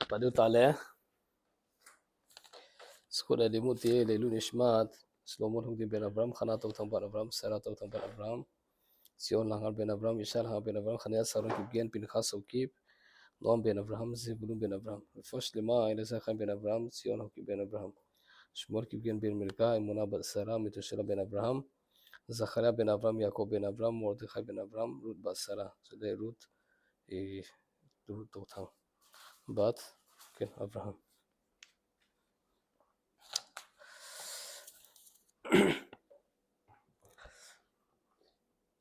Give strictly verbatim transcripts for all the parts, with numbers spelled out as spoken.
Padiu tale. Zechut Le'ilmut Teh Leilu Nishmat Shlomo Lhungdim ben Avraham, Chana Tokthang bat Avraham, Sara Tokthang bat Avraham, Zion Langhar ben Avraham, Yishai Langhar ben Avraham, Chania Saron Kipgen, Pinchas Haokip, Noam ben Avraham, Zevulun ben Avraham, Refuah Shlema Eliezer Chaim ben Avraham, Zion Haokip ben Avraham, Shmuel Kipgen ben Milka, Emuna bat Sara, Metushalah ben Avraham, Zechariah ben Avraham, Yaakov ben Avraham, Mordekai ben Avraham, Ruth bat Sara, Sudei Ruth, eh, Ruth Tokthang bat, okay, Avraham.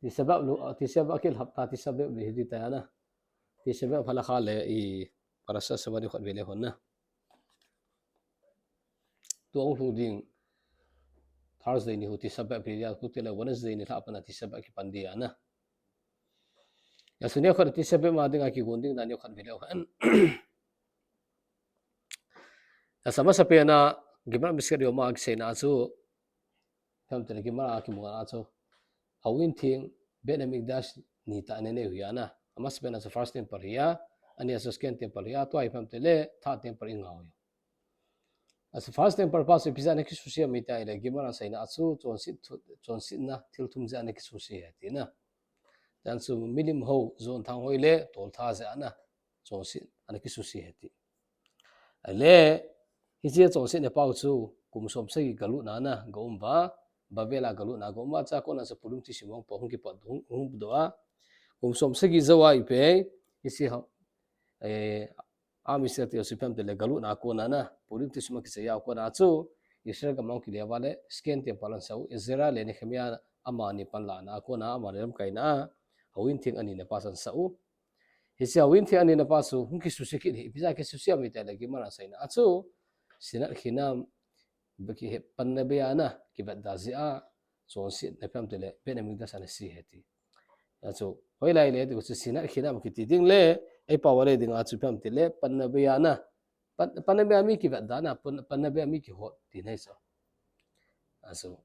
Tisha B'Av lu, Tisha B'Av kil hapta Tisha B'Av le hiti taya na. Tisha B'Av phala kha le i parasha Shemot ni khat vele hon na. Tua hung lhung ding Thursday ni hu Tisha B'Av vele a, kutile Wednesday ni lha pana Tisha B'Av kipan dia na. Ya suni khat Tisha B'Av ma dinga kigon ding na ni khat vele hon. Asa masa pena Gemara Masekhet Yoma kiseina chu, phamtele Gemara kimu a chu, Houin theng, Beit Hamikdash ni tah ane nei hui ana. Amasa pena chu first temple hi a, ania chu second temple hi a, tua hi phamtele third temple i ngah u hi. Asa first temple pa chu ipi jeh a ana kisusia mi ta ile Gemara seina chu chonset thu, chonsetna thil thum jeh a ana kisusia hi tina. Tua chu milim hou, jon thang hoi le toltha jeh a ana chonset, ana kisusia hi ti. Ale, hiche chonsetna pau chu kum som sagi galutna ana ga um uva, Bavel a galutna ga um uva, chua kona chu Purim thusim hung po, hung kipat, hung, hung doh a. Kum som sagi jou a ipi, hiche ho, eh, Am Israel te chu phamtele galutna kona ana, Purim thusim a kichai a kona chu, Israel gam a hung kile uva le, second temple ana sah u, Ezra le Nehemiah amani panlahna kona, amani lamkaina a, Houin theng anina pa chu ana sah u. Hiche Houin theng anina pa chu hung kisusia kit hi, ipi jeh a kisusia mi ta ile Gemara seina a chu, Sinat Chinam, beki he panna beiya ana, kivetda jeh a, chonsetna phamtele, Beit Hamikdash ana se hi ti. Achu, hoilai le, ti chu Sinat Chinam kiti ding le, ei pao le ding a chu phamtele, panna beiya ana, pan, panna beiya mi kivetda na, pan, panna beiya mi kihot, tina hi chu. Achu,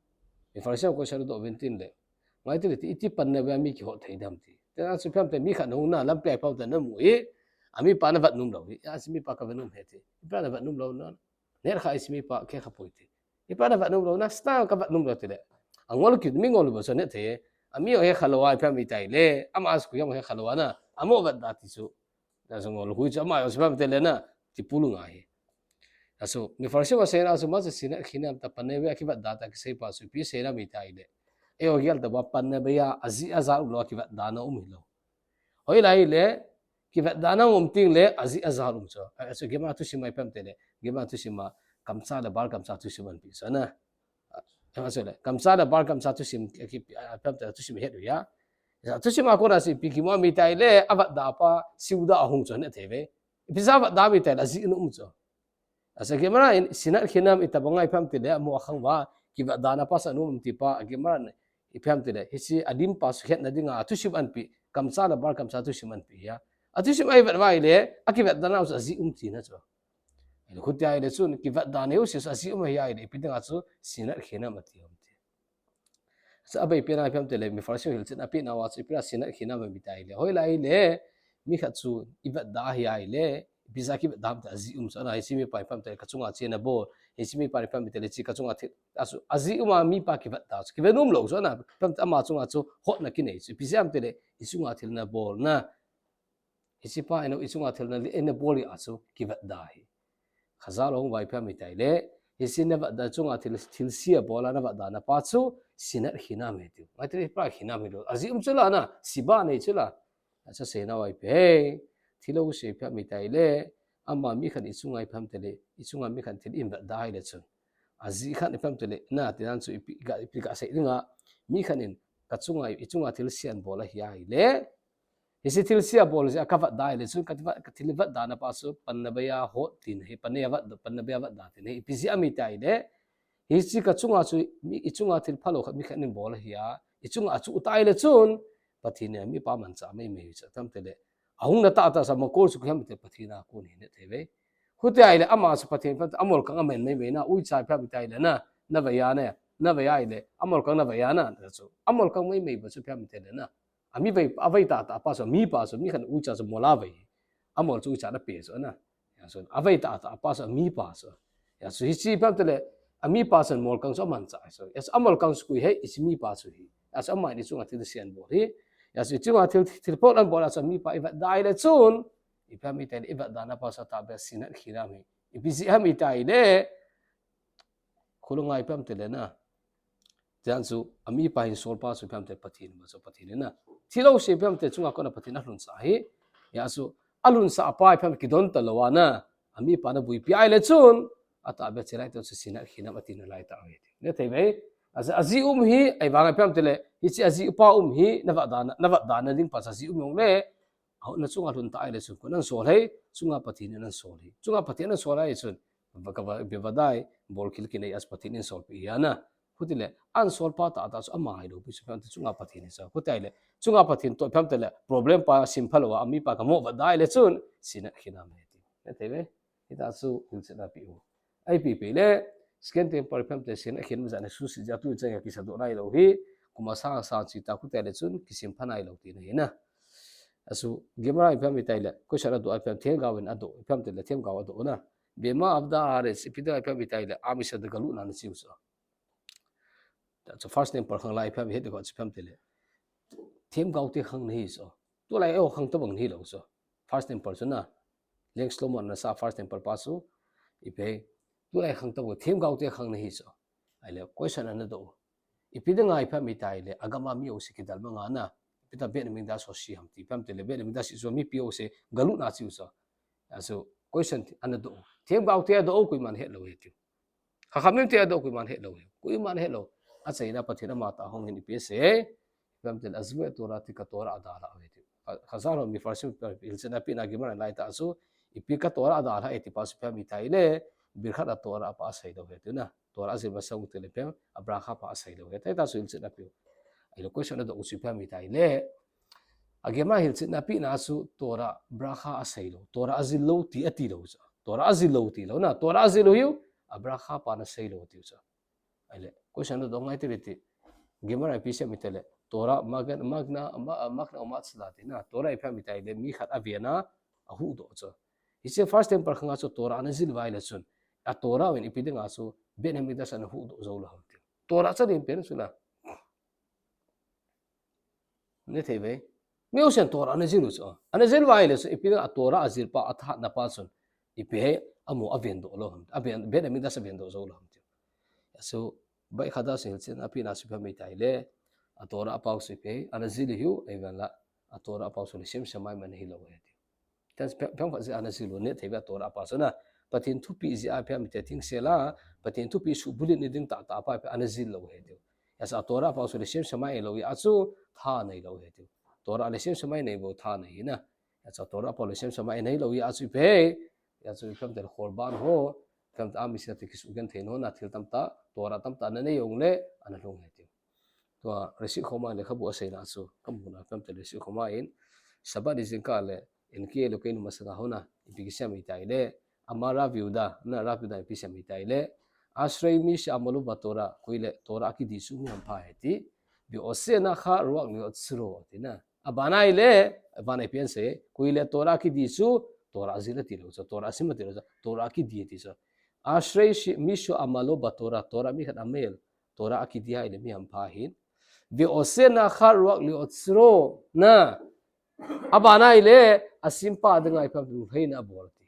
mi Pharisee ho koi sa doh uvin tin le, ngai ti le ti, iti panna beiya mi kihot thei dem ti. Tia chu phamtele mi khat hung na, lampi a phamtele na mu hi, amipa na vet nom lou hi, asa mipa ka vet nom hi ti. Mipa na vet nom lou na, Neh kha isi mipa khe kha poi ti. Ipa na vet nom lou na, sta ka vet nom lou ti le. Angol kit mi ngol bo so neh thei. Ami o he kha lou a ipi ham iti le. Ama school a he kha lou a na. Amo vetda ti chu. Na so ngol hui chu ama o si pam te le na. Ti pulu ngai. Asu, mi Pharisee ho seina asu ma chu Sinat Chinam ta panna beiya kivetda ta kisei pa chu ipi seina mi iti le. Eiho gel ta ba panna beiya ajih ajal um lou a kivetda na um hi lou. Hoilai le, kivetda na um ting le, ajih ajal um chu. Asu Gemara thusim a ipi ham ti le, Gemara thusim a kamtsa le bar kamtsa thusim anapeh chu na. Asu le, kamtsa le bar kamtsa thusim, ki, ki, ipi ham ti le thusim het u ya. Thusim a kona chu ipi kimu mi iti le, avetda pa, seuda ahung chu neh thei ve. Ipi jeh a vetda mi iti le, ajih na um chu. Asu Gemara in Sinat Chinam itobang a ipi ham ti le, amo akhang uva, kivetda na pa chu ana um ti pa, Gemara in ipi ham ti le, hiche adim pa chu hetna dinga, thusim anapeh, kamtsa le bar kamtsa thusim anapeh ya. Athusim a ivet uva le, akivetda na chu ajih um tina chu. Ahi le, khuti a ile chun, kivetda na u si chu ajih um ahi a ile, ipi dinga chu Sinat Chinam ati ham ti. Chu abaipen a ipi ham ti le, mi Pharisee ho hilchen apeh nauva chu, ipi a Sinat Chinam mi iti le. Hoilai le, mi khat chu ivetda ahi a ile, ipi jeh a kivetda ham ti ajih um chu, ana hiche mipa ipi ham ti le, ka chunga hiche ana bol, hiche mipa ipi ham ti le, hiche ka chunga thil, asu, ajih um a mipa kivetda chu, kivet nom lou chu, ana, ipi ham ti ama chunga chu, hotna kinei chu, ipi jeh ham ti le, i chunga thil ana bol na. Hiche pa in, i chunga thil ana, ana bol a chu, kivetda hi. Khajal hung uva ipi ham iti le, hiche na vetda chunga thil, thilse abol a na vetda na pa chu, Sinat Chinam hi tiu. Ngai ti le pa Chinam hi lou. Ajih um chu la na, siba nei chu la. Achu seina uva ipi he, thil lou se ipi ham iti le, ama mi khat i chunga ipi ham ti le, i chunga mi khat thil in vetda hi le chun. Ajih khat ipi ham ti le, na, ti nan chu ipi ga, ipi ga sei dinga, mi khat in, ka chunga, i chunga thilse ana bol ahi a ile, Hiche thilse abol jeh a ka vetda ile chun ka, ka thil vetda na pa chu panna beiya hot tina hi, panna beiya vet, panna beiya vetda tina hi, ipi jeh ham iti le. Hiche ka chunga chu, mi, i chunga thil phalou khat mi khat in bol ahi a, i chunga achuh ta ile chun, Pathen in mipa manchah mai mai chu tam te le. Ahung na tah tah sa ma kol chu ipi ham ti Pathen a kon hi neh thei ve. Khuti a ile ama chu Pathen pan amol kang amen mai mai na, uicha ipi ham iti le na, na veiya na, na veiya ile, amol kang na veiya na, chu. Amol kang mai mai ba chu ipi ham iti le na. Ami vei, avei tah tah pa chu, mipa chu, mi khat uicha chu mol a vei. Amol chu uicha na pe chu na. Hichu, avei tah tah pa chu, amipa chu. Hichu, hiche ipi ham itile, amipa chun molkang chu aman cha chu. Hichu, amolkang chu koi ham, hiche mipa chu ahi. Hichu, amani chunga thil sian bol ahi. Hichu, chunga thil, thil phot anabol a chu, amipa ivet da ahile chun, ipi ham itile, ivet dana pa chu atahbeh a sinat khinam ahi. Ipi jeh ham itile, Khulunga ipi ham itile na. Jan chu, amipa hin solpa chu ipi ham itile Pathen, ma chu Pathen na. Thil jouse ipi ham itile chunga kona Pathen alhunsah ahi. Hichu, alhunsah pa ipi ham kidon talou a na. Amipa ana boipi ahile chun, atahbeh a chilai tah chu sinat khinam ati nalai tah ahi. Nathei uve. Ajeh, ajeh um hi, ahivang ipi ham itile, hiche ajeh pa um hi, navet dana, navet dana ding pa chu ajeh um jongle, a, na chunga lhun ta ahile chun, koiin ana sol ham, chunga Pathen in ana sol ahi. Chunga Pathen in ana sol ahi chun, va, ka va, be va dai, bolkhel kinei a chu Pathen in solpeh ahi na. Hutile, ana solpa tah tah chu ama hilou pi chu ipi ham itile chunga Pathen ahi chu. Hutile, chunga Pathen toh ipi ham itile, problem pa simple a, amipa kamu vet da ahile chun, sinat khinam ahi ti. Nathei uve. Hitia chu hilchetna pe u. Ipi ipi le, second temper ipi ham itile sinat khinam jat na susi jat tu chang a kisadoh nailou ahi, kum asang sang chi ta khu tile chun kisim pha nailou tina ahi na. Hichu, Gemara ipi ham itile, question adoh ipi ham, themgao in adoh, ipi ham itile, themgao adoh na. Bema avda haaretz, ipi ding ipi ham itile, am yisrael da galutna ana chi u chu. Hichu first temper khang lai ipi ham, het ko chu ipi ham itile. Themgao te khang nahi chu. Tulai eiho khang tobang nahilou chu. First temper chu na. Leng Solomon ana sa first temper pa chu. Ipi, tulai khang tobang, themgao te khang nahi chu. Ahile, question ana doh. Ipi dinga ipi ham itile, agam a mi jouse kidalmang a na. Ipi ta Beit Hamikdash hoshi ham ti, ipi ham itile, Beit Hamikdash chu mipi jouse galutna chi u chu. Hichu, question ana doh. Themgao te adoh, koiman het lou ahi tiu. Chachamim te adoh, koiman het lou ahi. Koiman het lou. Achaina Pathen amatah hung hin ipi asei. Ipi ham itile, azvu et Torati, ka Torah adalhah uve tiu. Kha, Chazal ho, Mefarshim, hilchetna pehna Gemara lai tah chu, ipi ka Torah adalhah e ti pa chu ipi ham itile, Birkat HaTorah pa asei lou ahi tiu na. Torah ajil masang u tile ipi ham, a bracha pa asei lou ahi. Hitia chu hilchetna pe u. Ahile question adoh u chu ipi ham itile, a Gemara hilchetna pehna chu Torah bracha asei lou, Torah ajil lou ti ati lou chu. Torah ajil lou ti lou na, Torah ajil lou hiu, a bracha pa ana sei lou tiu chu. Ahile, question adoh ngai tile ti. Gemara ipi asei ham itile, Torah magna, magna, ma-, magna umatzla ti na, Torah ipi ham itile, mi khat aven a, ahuhdoh chu. Hiche first temper khang a chu Torah ana jil uva ahile chun, a Torah uvin ipi dinga chu Beit Hamikdash ana huhdoh jou lou ham tiu. Torah chu lim pen chu na. Nathei uve. Mi jousen Torah ana jil u chu. Ana jil uva ahile chu, ipi dinga Torah ajil pa, athahatna pa chun, ipi ham, amu aven doh lou ham. Aven, Beit Hamikdash aven doh jou lou ham tiu. Hichu, Beit Hadash hilchetna pehna chu ipi ham itile, a Torah pa chu ipi ham, ana jil u hiu, ahivang la, a Torah pa chu Leshem Shamayim ana hilou ahi tiu. Hitia chu ipi ham, ipi ham khat jeh a ana jil u, nathei uve a Torah pa chu na. Pathen thupeh jeh a ipi ham itile, thingse la, Pathen thupeh suhbulhit na ding tah tah pa ipi ham ana jil lou ahi tiu. Hichu a Torah pa chu Leshem Shamayim ahilou jeh a chu, tha anei lou ahi tiu. Torah Leshem Shamayim anei bou tha anei ahi na. Hichu a Torah pa Leshem Shamayim anei lou jeh a chu ipi ham, hichu ipi ham itile Korban ho, ipi ham itile am yisrael te kisugenthei na ho na, thil tamtah, Torah tamtah ana nei jongle, ana lhung ahi tiu. Tua Reshit Chomo lekhabu aseina chu, kamu na ipi ham itile Reshit Chomo in, Shabbat ni jingkah le, Enki Elokeinu Masha'ach ho na, ipi kisei ham itile, Amar Rav Yehuda, na Rav Yehuda ipi asei ham itile, Ashrei mi she'amalo b'Torah, koi le Torah akidi chu mi hampha ahi ti, ve'oseh nachat roach le'otsro ti na. Abana ahile, abana ipi asei, koi le Torah akidi chu, Torah ajil ati lou chu, Torah asim ati lou chu, Torah akidi ati chu. Ashrei shi-, mi she'amalo b'Torah, Torah mi khat amel, Torah akidi ahile mi hampha ahin. Ve'oseh nachat roach le'otsro, na. Abana ahile, asimpa dinga ipi ham lunglhaina abol ti.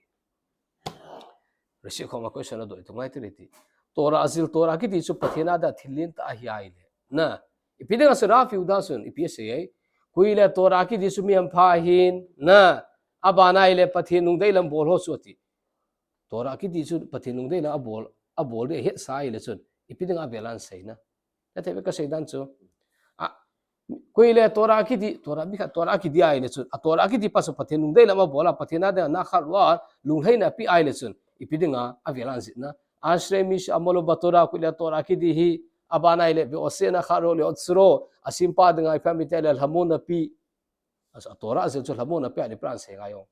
Reshit Chomo question adoh u chu ngai tile ti. Torah ajil, Torah akidi chu Pathen a dia thil lentah ahi ahile, na. Ipi dinga chu Rav Yehuda chun ipi asei ham. Koi le Torah akidi chu mi hampha ahin, na. Abana ahile Pathen lungdei lam bol ho chu ati. Torah akidi chu Pathen lungdei lam abol, abol ding ahetsah ahile chun, ipi dinga avel a ana sei na. Nathei uve kasei dan chu. A, koi le Torah akidi, Torah mi khat Torah akidi ahile chun, a Torah akidi pa chu Pathen lungdei lam abol a, Pathen a dia nachat roach, lunglhaina ape ahile chun, ipi dinga avel a ana jih na. Ashrei mi she'amalo b'Torah, koi le Torah akidi hi, abana ahile, ve'oseh nachat roach le'otsro, asimpa dinga ipi ham itile lhamonna ape. Hichu a Torah ajil chu lhamonna ape ahile ipi ham ana sei ngai jong.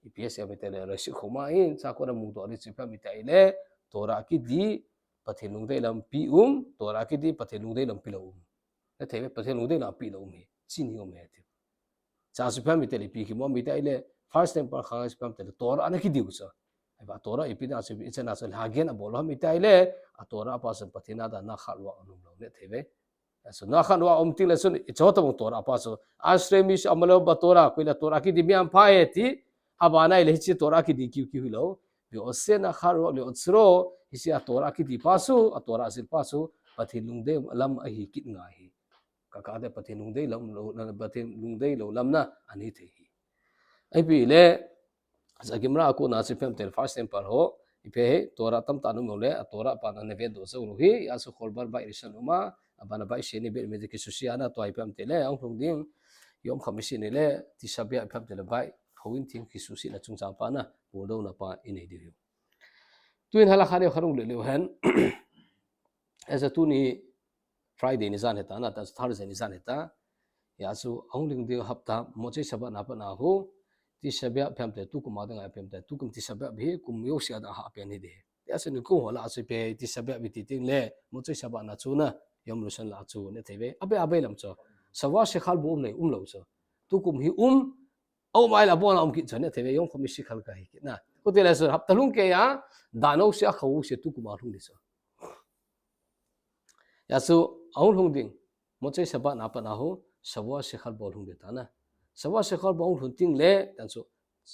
Ipi asei ham itile, Reshit Chomo in, sakon amudoh ding chu ipi ham itile, Torah akidi, Pathen lungdei lam pi um, Torah akidi, Pathen lungdei lam pi lou um. Nathei uve, Pathen lungdei lam pi lou um ahi, chini um ahi tiu. Hichu ipi ham itile, ipi kimu ham itile, first temper khang a chu ipi ham itile, Torah ana kidi u chu. Eva Torah ipi na chu, ichana chu hagen abol ham iti le, a Torah pa chu Pathen a dan na khat vang aum lou ne thei ve. Achu na khat vang aum teng le chun, icho tabang Torah pa chu, Ashrei mi she'amalo b'Torah, koi le Torah kiti mi aum pha e ti, abana ile hiche Torah kiti kiu kiu hilou. Ve'oseh na khat vang le'otsro, hiche a Torah kiti pa chu, a Torah jil pa chu, Pathen lungdei lam ahi kit ngai hi. Ka ka de Pathen lungdei lam lou, Pathen lungdei lou lam na, ani thei hi. Ipi le, Gemara a kona chu ipi ham iti le first temple ho, ipi he, Torah tamtah aum lou le, a Torah pa na nave doh jou lou hi, achu Chol Bar Beit Rishon uma, abana Beit Sheni Beit Hamikdash kisusia na tua ipi ham iti le, ahung lhung ding, Yom Khamishi ni le, Tisha B'Av ipi ham iti le Beit, houin theng kisusia na chungchang pa na, puldouna pa inei diu hi. Tuin halakha neo khat hung le leu hen, achu tuni Friday ni jan hita na, ta Thursday ni jan hita. Achu ahung lhung ding hapta, Motzei Shabbat na pat na hu, Tisha B'Av ipi ham iti le tukum a dinga ipi ham iti le tukum Tisha B'Av hi kum jouse a dinga ahapen hi de. Achu nikum ho la achu ipi Tisha B'Av iti teng le, Motzei Shabbat na chu na, Yom Rishon la chu ne thei ve. Abe abe lam chu. Shavua Shechal bo um nei um lou chu. Tukum hi um, aum a ile abona um kit chu ne thei ve, Yom Khamishi khal ka hi kit na. Khuti le chu hapta lhung kei a, dan jouse a khou jouse tukum a lhung di chu. Achu ahung lhung ding, Motzei Shabbat na pat na hu, Shavua Shechal bo lhung di ta na. Shavua Shechal bo hung lhung teng le, dan chu,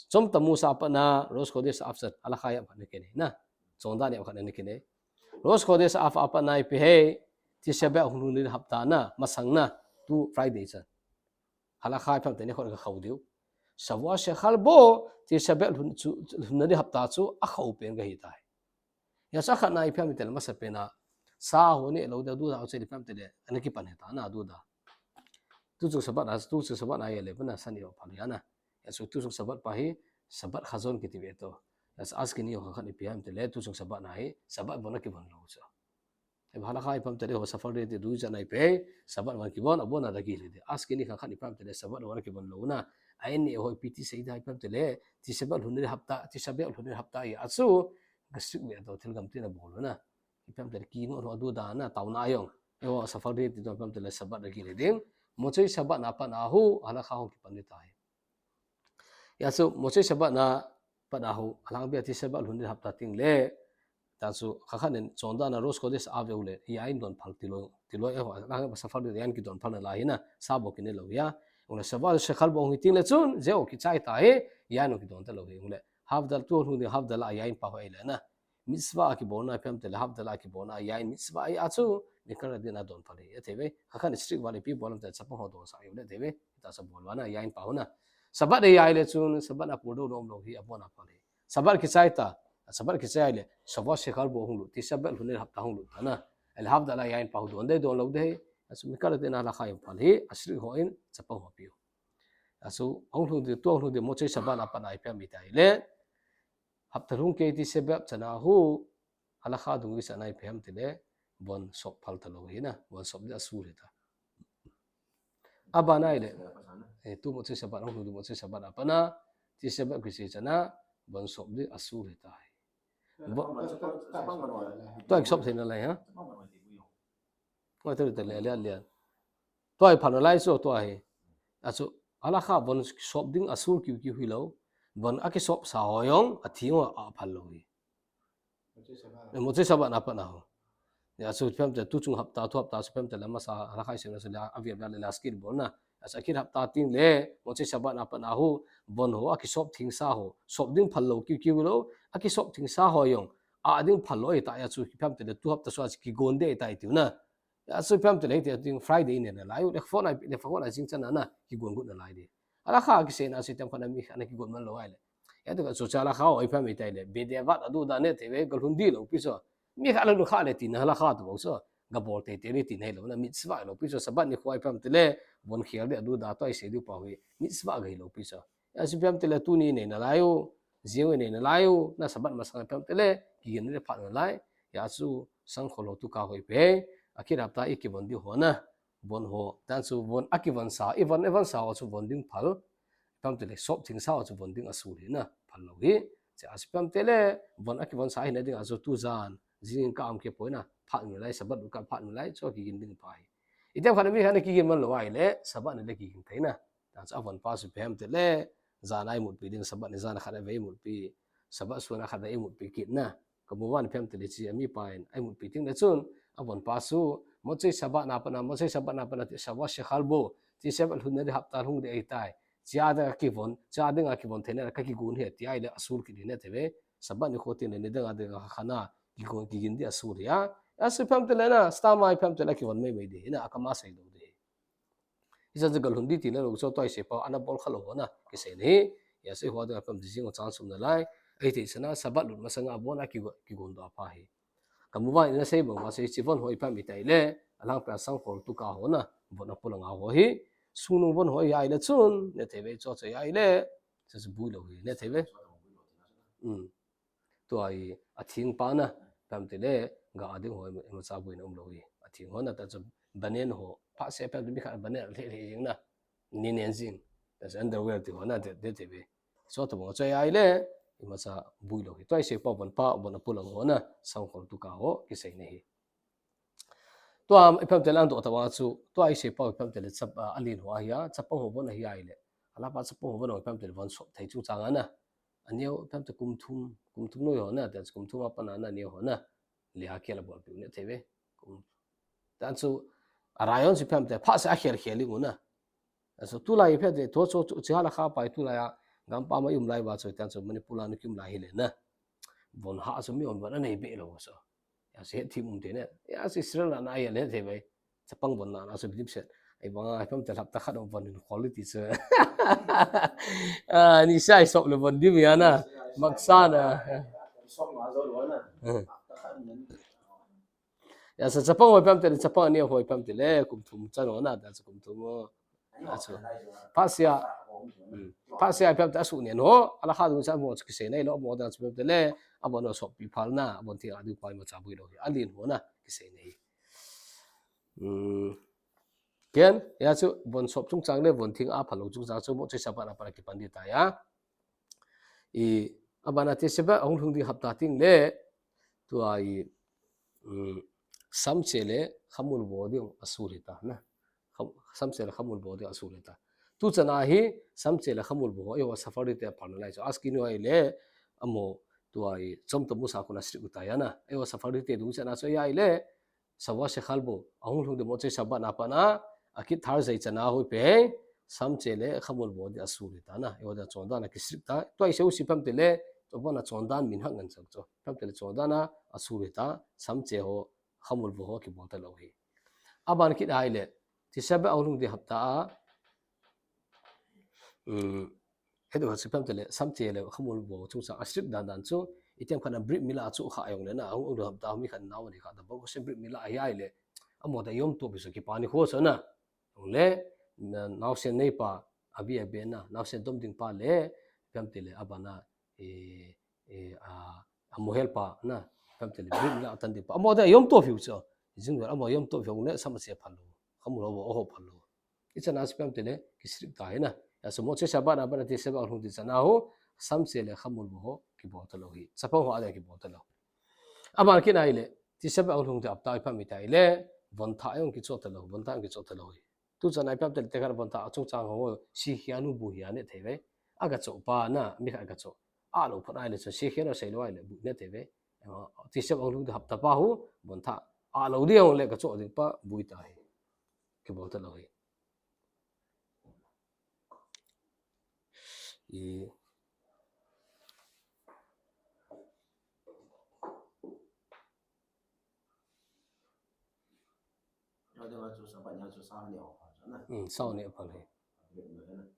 Tzom Tammuz a pat na, Rosh Chodesh Av chan, halakha ipi ham khat na kine na. Chondan ipi ham khat na kine. Rosh Chodesh Av a pat na ipi he, Tisha B'Av hung lhung ding hapta na, masang na, tu Friday chan. Halakha ipi ham iti le khon ka khou diu. Shavua Shechal bo, Tisha B'Av lhun chu, lhun na ding hapta chu, akhou pen ka hi tai. Achu khat na ipi ham iti le masapen a, sa ho ne lou da du da, achu ipi ham iti le, ana kipan hita na du da. Tuchung Shabbat na, tuchung Shabbat na ile, pana sa ni ho pha ya na. Achu tuchung Shabbat pa hi, Shabbat Chazon kiti ve to. Achu Ashkenazi ho khat ipi ham iti le, tuchung Shabbat na hi, Shabbat bon akibon lou chu. Halakha ipi ham iti le ho Sephardi te du chan ipi, Shabbat bon kibon, abona da kile de. Ashkenazi khat ipi ham iti le, Shabbat bon kibon lou na. Ahin eiho ipi ti sei da ipi ham iti le, Tisha B'Av lhun ni hapta, Tisha B'Av lhun ni hapta ahi, achu, ka sik ve to thil gam tina bol na. Ipi ham iti le kino ho du da na, tauna jong. Eiho Sephardi te du ipi ham iti le Shabbat da kile ding. Motzei Shabbat na pat na hu, halakha hung kipan di tai. Achu, Motzei Shabbat na pat na hu, alang bia Tisha B'Av lhun ding hapta teng le, ta chu, kha khat nen, chondan na Rosh Chodesh Av ve u le, yain don phal ti lou, ti lou eiho, alang Sephardi yain kidon phal na lai hi na, sa bo kine lou ya. Ule Shavua Shechal bo hung hi teng le chun, jeh u kichai ta hi, yain u kidon ta lou hi, ule, Havdalah tu lhung ding Havdalah yain pa ho ile na. Mitzvah a kibolna ipi ham iti le Havdalah a kibolna yain mitzvah ahi achu, mikal a ding a don phal hi, athei ve. Kha khat strict val ipi bol ham iti le chapang ho don sa ahi u le thei ve. Ita sa bol vana yain pa ho na. Shabbat a yai le chun, Shabbat a puldouna um lou hi abona phal hi. Shabbat kichai ta, Shabbat kichai le, Shavua Shechal bo hung lut, Tisha B'Av lhun ni hapta hung lut ta na. Ile Havdalah yain pa ho don dei don lou dei. Achu mikal a ding a halakha ipi ham phal hi, a strict ho in, chapang ho piu. Achu, ahung lhung ding, tu ahung lhung ding, Motzei Shabbat na pat na ipi ham iti le, Hapta lhung kei Tisha B'Av chan a hu, halakha dungjui chan a ipi ham iti le, von sop phal ta lou hi na, von sop ding asur hi ta. Abana ile, eh, tu Motzei Shabbat, ahung lhung ding Motzei Shabbat a pat na, Tisha B'Av kichai chan a, von sop ding asur hi ta. Tua kisop thei na lai ha? Tua hi thei le le le. Tua hi phan lai chu tua hi. Achu, halakha von sop ding asur kiu kiu hilou. Von akisop sa ho jong, athi ho a phal lou hi. Motzei Shabbat na pat na ho. Achu ipi ham iti le tuchung hapta, tu hapta chu ipi ham iti le masa halakha isei na chu le, avi avi le la skill bol na. Achu akhit hapta teng le, Motzei Shabbat na pat na hu, von ho, akisop theng sa ho, sop ding phal lou kiu kiu lou, akisop theng sa ho jong, a ding phal lou ahi ta, achu ipi ham iti le tu hapta chu achu kigon ding ahi ta iti u na. Achu ipi ham iti le hiti a ding Friday nei nalai u, le fortnight, le fortnight jing chan a na, kigon got nalai ding. Halakha kisei na chu item khat na mi khat na kigon man lou ahile. Achu chu halakha ho ipi ham iti le, bediavad a du da ne thei ve, ka lhun ding lou pi chu. Mi khat la lhun kha le tina halakha tu bou chu. Ga bol teitei le tina hilou na mitzvah lou pi chu Shabbat nikho ipi ham iti le, von khel ding a du da tua isei diu pa hi mitzvah ga hilou pi chu. Achu ipi ham iti le tuni nei nalai u, jing u nei nalai u, na Shabbat masang ipi ham iti le, kigin le phat nalai. Achu sangkhol ho tu ka ho ipi he, akhit hapta i kivon ding ho na, von ho, dan chu von akivon sa, i von, i von sa ho chu von ding phal, ipi ham iti le, sop theng sa ho chu von ding asur hi na, phal lou hi. Achu ipi ham iti le, von akivon sa hi na ding a chu tu jan, jing ka am kipoi na, phat nalai, Shabbat ka phat nalai, chu kigin ding pa hi. Item khat na mi khat na kigin man lou ahile, Shabbat ni le kigin thei na. Dan chu avon pa chu ipi ham iti le, jan a imut pi ding, Shabbat ni jan a khat a ve imut pi. Sabbath suna khat a imutpi kit na. Kumuvan ipi ham itile hiche amipa in aimutpi teng le chun, avon pa chu, Motzei Shabbat na pat a, Motzei Shabbat na pat a, Shavuot Shechal Bo, Tisha B'Av lhun na di hapta lhung di ahitai. Hiche a dinga kivon, hiche a dinga kivon theina kakigon ahi, tia ahile asur kit ahi nate ve. Sabbath nikho teng le nidang a dinga khat a, kigon, kigin di asur ahi a. Asur ipi ham itile na, stam a ipi ham itile kivon maimai di ahi na, akam a seilou di ahi. Hiche chu galhun di ti le lou chu tua iseipa ana bol khalou ho na, kisei ahi. Hiche ho a dinga ipi ham iti jing u chance um nalai. Ahithei chan a Sabbath lut masanga von a kigo-, kigon doh a pha ahi. Kumuvan ina sei bang uva chu hiche von ho ipi ham itile, alhangpi a sangkhol tuka ho na, von apolang a ho ahi. Sungnung von ho ahi ahile chun, nate ve chu chu ahi ahile, chu chu bui lou ahi, nate ve. Hmm. Tua hi atheng pa na, ipi ham itile, ga a ding ho imacha boina umlou ahi. Atheng ho na, tua chu banen ho, phatseh ipi ham itile mi khat banen lheh lheh jing na, ni nen jing. Tua chu underwear ti ho na, ti, ti, ti ve. Chutobang chu ahi ahile, imacha bui lou ahi. Tua iseipa von pa, von apolang ho na, sangkhol tuka ho, kisei ahi. Tua ipi ham itile ana doh tobang chu, tua iseipa ipi ham itile chap-, a, alen ho ahi a, chapang ho von ahi ahile. Alhapa chapang ho von ipi ham itile von sop thei chungchang a na. Aneo ipi ham itile kum thum, kum thum noi ho na, tia chu kum thum a pat a na aneo ho na. Leha kel abolpeh u nate ve. Kum. Tia chu, a rayon chu ipi ham itile, phatseh a khel khel ding u na. Aso tulai ipi ham itile, tua chu, chu, hiche halakha pa hi tulai a, gampam a i um lai uva chu, tia chu Manipur a ana ki um lai ahile na. Von hah chu mi hon von anei be lou chu. Hiche hethem um te na. Hiche Israel a na ahile te ve. Chapang von na, na chu bidip set. Ahivanga ipi ham itile hapta khat a von in quality chu. Ah, nisha isop le von dim ahi na. Maksa na. Sop ma jo lou na. Hmm. Hapta khat in. Hiche chapang ho ipi ham itile, chapang aneo ho ipi ham itile, kum thum chan ho na, tia chu kum thum ho. Achu. Phatseh a, hmm, phatseh a ipi ham itile asuh nen ho, alakha dung chan ho chu kisei nai lou, amo tia chu ipi ham itile, avon ho sop pi phal na, avon theng a ding pa imacha bui lou ahi, alen ho na, kisei ahi. Hmm. Ken, hiche chu, von sop chungchang le, von theng a phal lou chungchang chu, Motzei Shabbat na pat a kipan di ahitai a. I, abana Tisha B'Av ahung lhung ding hapta teng le, tua i, um, samche le khamul vo ding asur ahitai na. Kham-, samche le khamul vo ding asur ahitai. Tuchan a hi, samche le khamul vo ho, eiho Sephardi te a phalna lai chu. Ashkenazi ho ahile, amaho, tua i, Tzom Tammuz a kon a strict u ahitai a na. Eiho Sephardi te dung chan a chu ahi ahile, Shavuot Shechal Bo, ahung lhung ding Motzei Shabbat na pat a, akit thar jai chan a hoi pe, samche le khamul vo ding asur ahitai na, eiho dia chondan a ki strict tai, tua isei u chu ipi ham itile, tua ban a chondan minhag ngen chang chu, ipi ham itile chondan a asur ahitai, samche ho, khamul vo ho kibol talou ahi. Aban kit ahile, Tisha B'Av ahung lhung ding hapta a, um, Hitia chu ipi ham itile, samche le khamul vo chungchang a strict dan dan chu, itiham khat a brit mila chu kha jong le na, ahung, ahung hapta mi khat nao ni kha, tabang ko se brit mila ahi ahile, amaho dia Yom Tov ipi chu kipa nikho chu na, ahung le, na, naosen neipa, abi aben na, naosen dom ding pa le, ipi ham itile, abana, e, e, a, amohel pa na, ipi ham itile, brit mila atan ding pa, amaho dia Yom Tov ipi chu, jing le amaho Yom Tov ipi ahung le, samche phal lou, khamul vo ho phal lou. Ichan a chu ipi ham itile, ki strict tai na. Aso Motzei Shabbat na pat a Tisha B'Av ahung lhung ding chan a ho, samche le khamul vo ho, kibol talou ahi. Chapang ho a dia kibol talou. Aban kit ahile, Tisha B'Av ahung lhung ding hapta ipi ham itile, von thah jong kicho talou, von thah jong kicho talou ahi. Tuchan a ipi ham itile, tekah von thah chungchang ho, sikhen u bu hi a ne thei ve. Aga cho pa na, mi khat aga cho. Alou phat ahile cho, sikhen u sei lou ahile, bu ne thei ve. Tisha B'Av ahung lhung ding hapta pa ho, von thah. Alou ding le ka cho ding pa, bu ahitai. Kibol talou ahi. I. Hmm, sao ni aphal ahi.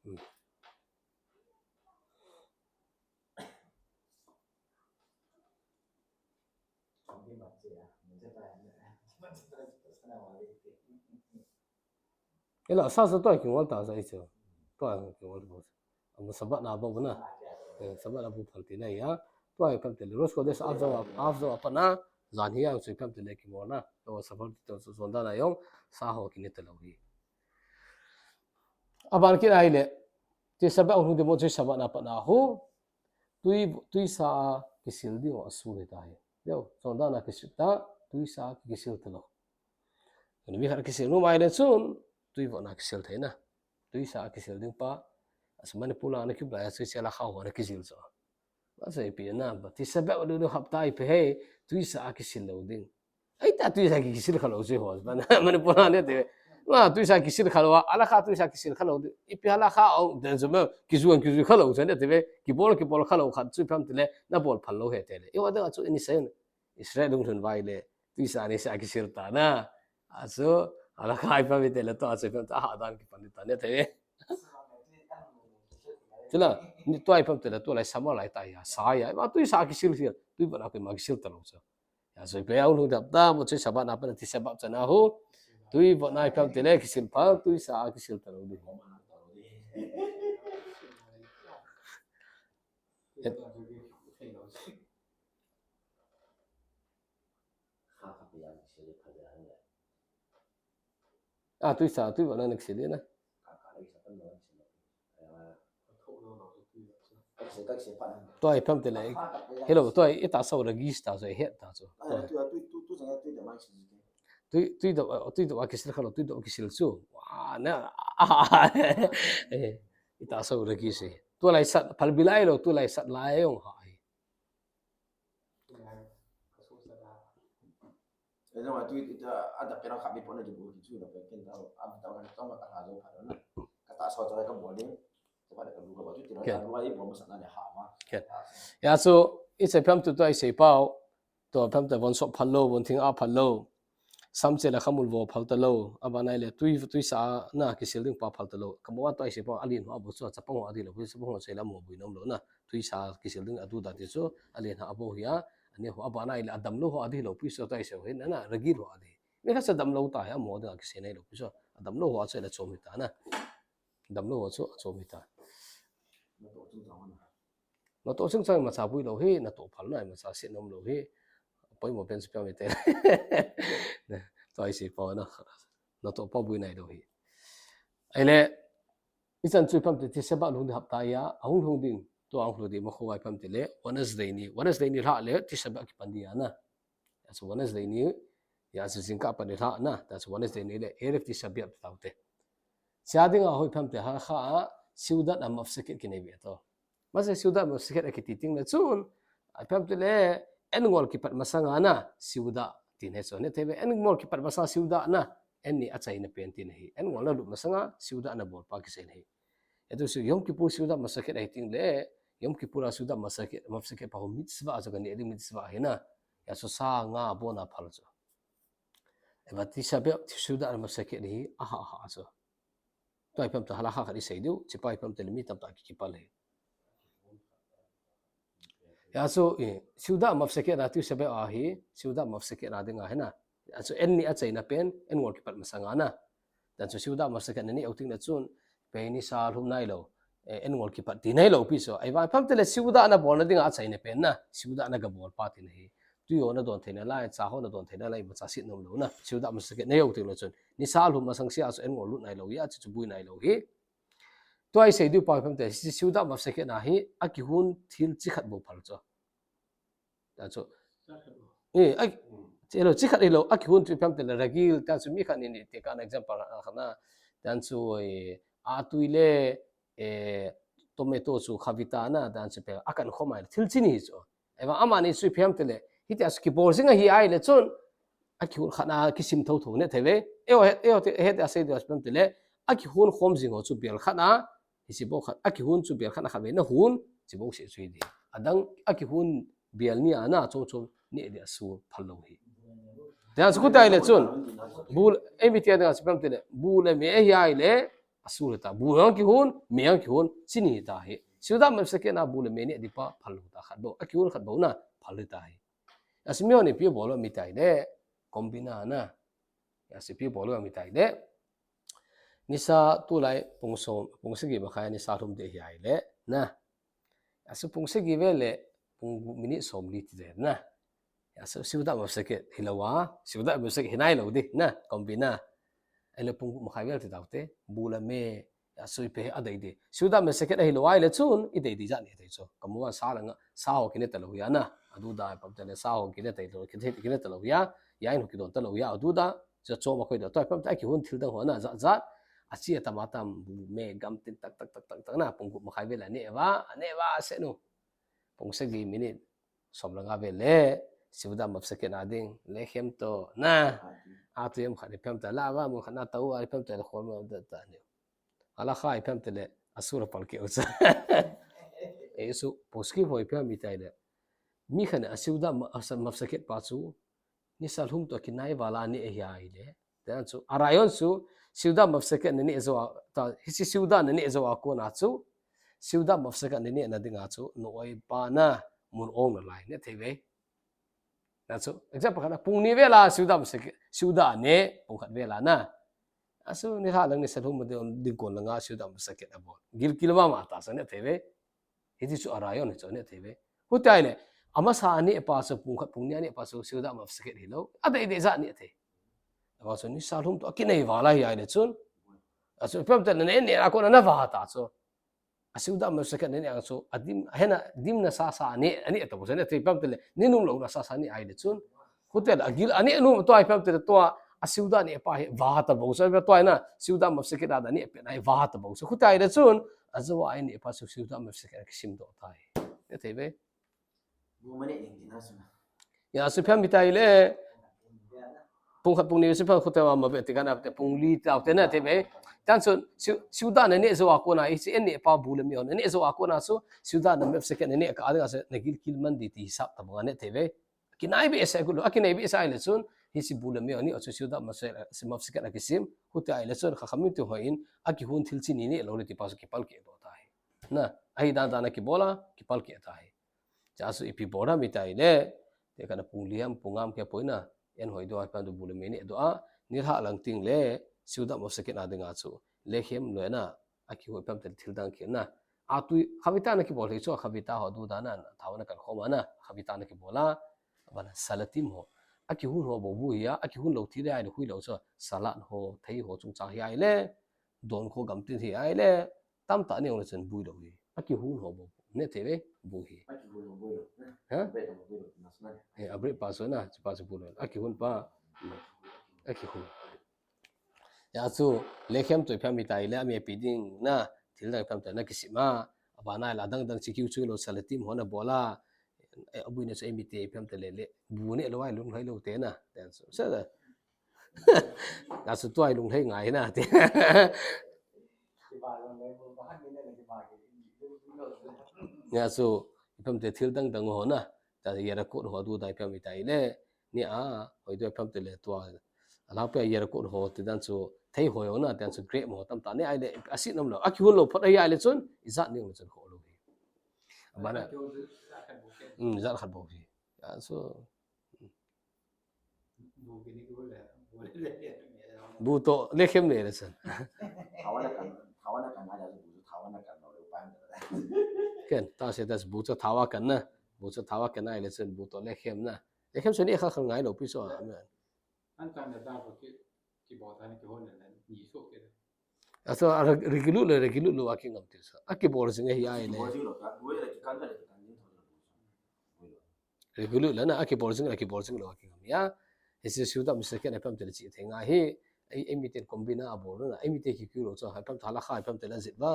Hmm. Ela, sa sa tua kingol ta sa ichu. Tua kingol ta. Ama Sabbath na bou na. Eh, Sabbath na bou phal tina ahi a. Tua ipi ham itile. Rosh Khodesh Av jou, Av jou a pat na. Jan hi jong chu ipi ham itile kingol na. Tua Sabbath tua chu chondan a jong. Sa ho kine talou ahi. Aban kit ahile. Tisha B'Av ahung lhung ding Motzei Shabbat na pat na ho. Tui, tuisa a kisil ding ho asur ahitai. Leo, chondan a ki strict tai, tuisa a kisil talou. Tuni mi khat kisil nom ahile chun, tui vot na kisil thei na. Tuisa a kisil ding pa, aso Manipur a ana ki um lai a chu hiche la kha ho ana kijil chu. Masei pi na, ba, Tisha B'Av lou lou hapta ipi hi, tuisa a kisil lou ding. Ai ta tuisa kisil kha lou chu ho, ba na, Manipur a ne te. Ma tuisa kisil kha lou, a la kha tuisa kisil kha lou ding. Ipi a la kha o, den zo me, kizuan kizu kha lou chu ne te ve, kibol kibol kha lou khat chu ipi ham tile, na bol phal lou hi tile. I wa da chu ini sen. Israel lung lhun vai le, tuisa ni sa kisil ta na. A chu, a la kha ipi ham tile, to a chu ipi ham ta, a dan kipan ta ne te ve. Tila, ni tua ipi ham tile, tua lai sama lai ta ya, sa ya, ma tuisa kisil sil, tui ba na ko ma kisil ta lou chu. Ya, so ipi ham lou dap da, mo chu Shabbat na pa na Tisha B'Av chana ho. Tui ba na ipi ham tile, kisil phal, tuisa kisil ta lou ding. A, tuisa, tui ba na nak sili na. Tua ipi ham tile. Hello, tua ita sa ura gis ta so het ta so. Tui, tui do, tui do a kisil kha lou, tui do a kisil chu. Wa, na. Eh, ita sa ura gis. Tua lai sat, phal bilai lou, tua lai sat lai ong ha. Eno, a tu, ita, a da pera kha bi pona di bu, tu da pe ken da, a da ka tong ka ha jo pha na. Ka ta so ta ka bo ni. Ka ba da ka lu ka ba tu ti na, ka lu ai bo ma sa na le ha ma. Ken. Ya so, i sei pham tu tu i sei pau. To pham ta von so phal lou, von thing a phal lou. Sam che la khamul vo phal ta lou. A ba nai le tui, tuisa na kisil ding pa phal ta lou. Ka mo wa to i sei pau, a lin ho a bo so, chapang ho a di lou, chapang ho sei la mo bui nom lou na. Tuisa kisil ding a du da ti chu, a lin ha a bo hi a, a ne ho a ba nai le a dam lou ho a di lou, pi so tai se ho hin, na, ragil ho a di. Mi kha sa dam lou ta hi a mo ding a kisei nai lou, pi so, a dam lou ho a chu la chom hi ta na. Dam lou ho chu a chom hi ta. Na to chung chang ma cha bui lou hi, na to phal na, ma cha se nom lou hi. Poi mo pen su pia mi te. To i sei pau na. Na to pau bui nai lou hi. Ai le, I chan chu i pham ti, Tisha B'Av lhung ding hapta a, a hung lhung ding, tua hung lhung ding, ma kho vai pham ti le, Wednesday ni, Wednesday ni lha le, Tisha B'Av kipan dia na. Ya chu Wednesday ni, ya chu jingkah pan ni lha na, ya chu Wednesday ni le, Erev Tisha B'Av ti tau te. Cha ding a hoi pham ti ha kha, Seudat Hamafseket kinei ve to. Masa Seudat Hamafseket a kiti ting le chun, a pham ti le, en ngol kipat masanga na, Seuda, tin he so, ne te ve, en ngol kipat masanga Seuda na, en ni a chaina pen tin hi. En ngol na lut masanga, Seuda na bol pa kisei hi. Etu su Yom Kippur Seudat Hamafseket ahi ting le, Yom Kippur a Seudat Hamafseket, Hamafseket pa ho mitzvah a chu ka ne ding mitzvah hi na. Ya chu sa nga bon a phal chu. Eva Tisha B'Av, Seudat Hamafseket hi, aha, aha, chu. Tua i pham ta hala kha kha i sei diu, chi pa i pham ta le mi tam ta ki kipal hi. Ya chu, eh, Seudat Hamafseket na Tisha B'Av ahi, Seudat Hamafseket na ding a hi na. Ya chu en ni a chaina pen, en ngol kipat masanga na. Dan chu Seudat Hamafseket na ni au ting na chun, pe ni sa lhum nai lou, eh, en ngol kipat ti nai lou pi so. Ai va pham ti le Seuda na bol na ding a chaina pen na, Seuda na ga bol pa ti na hi. Tui ho na don theina lai, cha ho na don theina lai, ma cha sit nom lou na. Seudat Hamafseket na au ting na chun. Ni sa lhum masang sia so en ngol lut nai lou, ya chu chu bui nai lou hi. Tua i sei diu pa pham ti, Seudat Hamafseket na hi, a kihun thil chi khat bou phal chu. Ta chu. Eh, a, chi lo, chi khat i lo, a kihun chu pham ti le ragil, ta chu mi khat ni ni te ka example na kha na. Ta chu, eh, a tui le, eh, tomato chu khavita na, ta chu pe, a kan khom ai, thil chi ni chu. Ai va ama ni chu pham ti le, hi ta chu kibol jing ahi ai le chun, a kihun khat na kisim tho tho ne thei ve. Eo he, eo te, he ta sei diu pham ti le, a kihun khom jing ho chu bel khat na, Hi chi bou khat, a kihun chu bel khat na khat ve na hun, chi bou se chu hi di. A dang a kihun bel ni a na chom chom ni di a su phal lou hi. Te a chu khu tai le chun, bu, ei mi ti a dang a chu pham ti le, bu le me hi ai le, a su le ta, bu ang kihun, me ang kihun, chi ni ta hi. Seudat Hamafseket na bu le me ni di pa phal lou ta khat bou, a kihun khat bou na phal le ta hi. A chu mi ho ni pi bol mi tai le, combine na. A chu pi bol mi tai le. Nisa tulai pung som, pung sagi makhai nisa lhum ding hi ai le, na. A chu pung sagi ve le, pung minute som li ti le, na. A chu Seudat Hamafseket hi lou a, Seudat Hamafseket hi nai lou di, na, combine na. Ai le pung makhai vel ti dau te, bu le me, a chu i pe a dei di. Seudat Hamafseket ahi lou ai le chun, i dei di ja ni dei chu. Kamu a sa la nga, sa ho kine ta lou ya na. A du da pam te le sa ho kine ta lou, kine, kine ta lou ya. Ya in ho ki don ta lou ya, a du da. Chu chom a khoi da. Tua pham ta kihun thil dang ho na, ja, ja. A chi a tam a tam, bu me gam tin tak, tak, tak, tak, tak na, pung gup makhai vel a ne va, a ne va se nu. pung sagi minute som le nga vel le, Seudah Mufsakat na ding, Lechem toh, na. Atui ham khat ipi ham tia, la va mun khat na tao, ipi ham tia, la khol ma da ta ni. Halakha ipi ham tia le, asur a palkeh u chu. Eh, so, poskim ho ipi ham itia le. Mi khat in a Seudah Ma-, a Sa-, Mufsakat pa chu, nisa lhum toh akinai val a neh ahi le. Tia chu, a rayon chu, Seudah Mufsakat na neh jou a, ta, hiche Seudah na neh jou a kona chu, Seudah Mufsakat na neh na dinga chu, na-oi pa na, mun ong nalai, neh thei ve. Na chu, example khat na, pung ni vel a, Seudah Mufsakat, Seudah neh, pung khat vel a na. A chu, nilhah lang nisa lhum ding, ding kon langa, Seudah Mufsakat abol. Gilkel mama ta, so neh thei ve. Hiti chu a rayon hi chu neh thei ve. Hutia ahile, amasa a neh pa chu pung khat pung ni a neh pa chu Seudah Mufsakat hilou. Adei dei jat neh thei. Ama chu nisa lhum toh akinai val a hi ahile chun. A chu ipi ham tia na neh, neh a kona na va ta chu. A Seudah Mufsakat na neh a chu, adim, hena dimna sasa a neh, a neh ta bou chu neh thei, ipi ham tia le, neh nom louna sasa neh ahile chun. Hutia le, agil, a neh nom tua ipi ham tia le tua, a Seudah neh pa hi va ta bou chu, tua na, Seudah Mufsakat a da neh pet na hi va ta bou chu. Hutia ahile chun, ajou a neh pa chu Seudah Mufsakat a kisim doh tai. Neh thei ve. Ya, so ipi ham itia le, pung khat pung ni, so ipi ham khutia ma ve ti kana te pung li tao te na te ve. Tia chu, Seu-, Seudah na neh jou a kona, hiche neh pa bu le me hon, neh jou a kona chu, Seudah na Mufsakat na neh kah a dinga chu, na gilkel man ding ti hisap tabang a neh thei ve. Kinai behseh got lou, akinai behseh ahile chun, hiche bu le me hon, a chu Seudah Mufsakat, Mufsakat a kisim, hutia ahile chun, Chachamim te hon, akihon thil chini neh lou le ti pa chu kipalkeh doh tai. Na, ahi dan dan a kibol a, kipalkeh tai. Chua chu ipi bol ham itia le, te kana pung li ham, pung nga ham kipui na, en hoi doh a, ipi ham tia bu le me neh doh a, nilhah lang teng le, Seudah Mufsakat na dinga chu, Lechem loi na, akihon ipi ham tia thil dang kihon na. Atui, Chavita na kibol thei chu, Chavita ho duda na, thao na kan khom a na, Chavita na kibol a, abana Salatim ho. Akihon ho bou bu hi a, akihon lou thil le ahile hui lou chu, salad ho, thei ho chungchang hi ahile, don kho gamtin hi ahile, tamtah neh ong le chun bui lou hi. Akihon ho bou. Neh thei ve, bu hi. Akihon ho bui lou. Ha? Bread ho bui lou, na sna. Eh, a bread pa chu na, chu pa chu bu lou. Akihon pa. Akihon. Ya chu, Lechem toh ipi ham itia le, amepi ding na, thil dang ipi ham tia na kisim a. Abana la dang dang chi kiu chu lou Salatim ho na bol a. Eh, abui na chu eimite ipi ham tia le, le, bu neh lou a lunglhai lou te na. Tia chu. Sa da. Ka chu tua lunglhai ngai na te. Ya chu, ipi ham tia thil dang dang ho na. Ta Yerachot ho duda ipi ham itia le. Ni a, hoi doh ipi ham tia le tua. Alangpi a Yerachot ho ti dan chu, thei ho na, ti dan chu grape ho tamtah neh ahile, asit nom lou. Akihon lou phot ahi ahile chun, ijat neh le chun kho lou hi. Abana. Hmm, jat khat bou hi. Ya chu, Bu toh Lechem neh le chun. Thao a kan, thao a kan na, bu chu thao a kan lou le pa. Ken, ta se ta bu chu thao a kan na. Bu chu thao a kan ahile chun bu toh Lechem na. Lechem chu neh kha kha ngai lou pi chu a. An kan na da ko ki, kibol ta ni kihon le ni so ke. A chu a re-, regular le, regular lou a kingam ti chu. Akibol jing ahi ahile. Kibol jing lou ka, bu le kan le kan ni tho le bu chu. Regular le na, akibol jing, akibol jing lou a kingam ahi a. Hiche Seudah Mufsakat na ipi ham tia le chi thei ngai hi. Ei, eimiten combine a bol na, eimite kikiu lou chu, ipi ham tia halakha ipi ham tia le jit uva,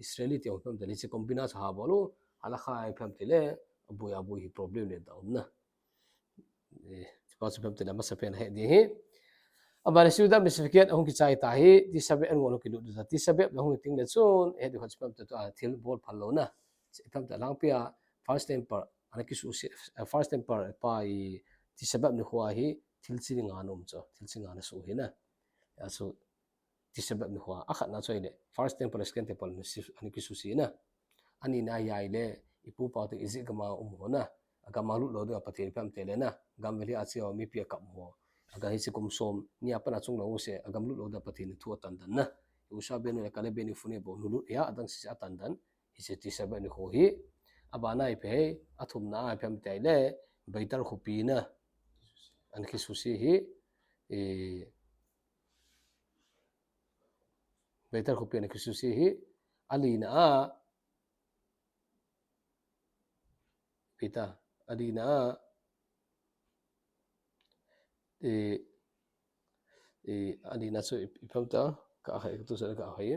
Israeli te ipi ham tia le chi combine chu ha bol u, halakha ipi ham tia le, abui abui hi problem le da um na. Eh, chu pa chu ipi ham tia le masapen a he ding hi. Abana Seudah Mufsakat ahung kichai ta hi, Tisha B'Av an ngol hung kilut ta, Tisha B'Av le hung teng le chun, eh, ding khat chu ipi ham tia tua, thil bol phal lou na. Ipi ham tia alangpi a, first temper, ana kisuhse, eh, first temper pa hi Tisha B'Av nikho hi thil chi dinga ana um chu, thil chi dinga ana suh hi na. Ya chu Tisha B'Av nikho, akhatna chu ahile, first temper, second temper ana si-, ana kisuhse na. Anina hi ahile, ipu ipa te Egypt gam a um ho na. Agam a lut lou dinga Pathen ipi ham tia le na. Gam vel hi a che ho mipi akap ho. Agam hiche kum som ni a pat a chunglou u se, agam lut lou dinga Pathen in thu atan dan na. Yehoshu'a ben Nun le Kaleb ben Yefunne bou nu lut hi a, adang sese atan dan. Hiche Tisha B'Av nikho hi, abana ipi ham, athumna a ipi ham tia le, Beitar khopi na, ana kisuhse hi, eh, Beitar khopi ana kisuhse hi, alina a, Beitar, alina a, eh, eh, alina chu ipi ham tia, ka hai, tu sa ka hai.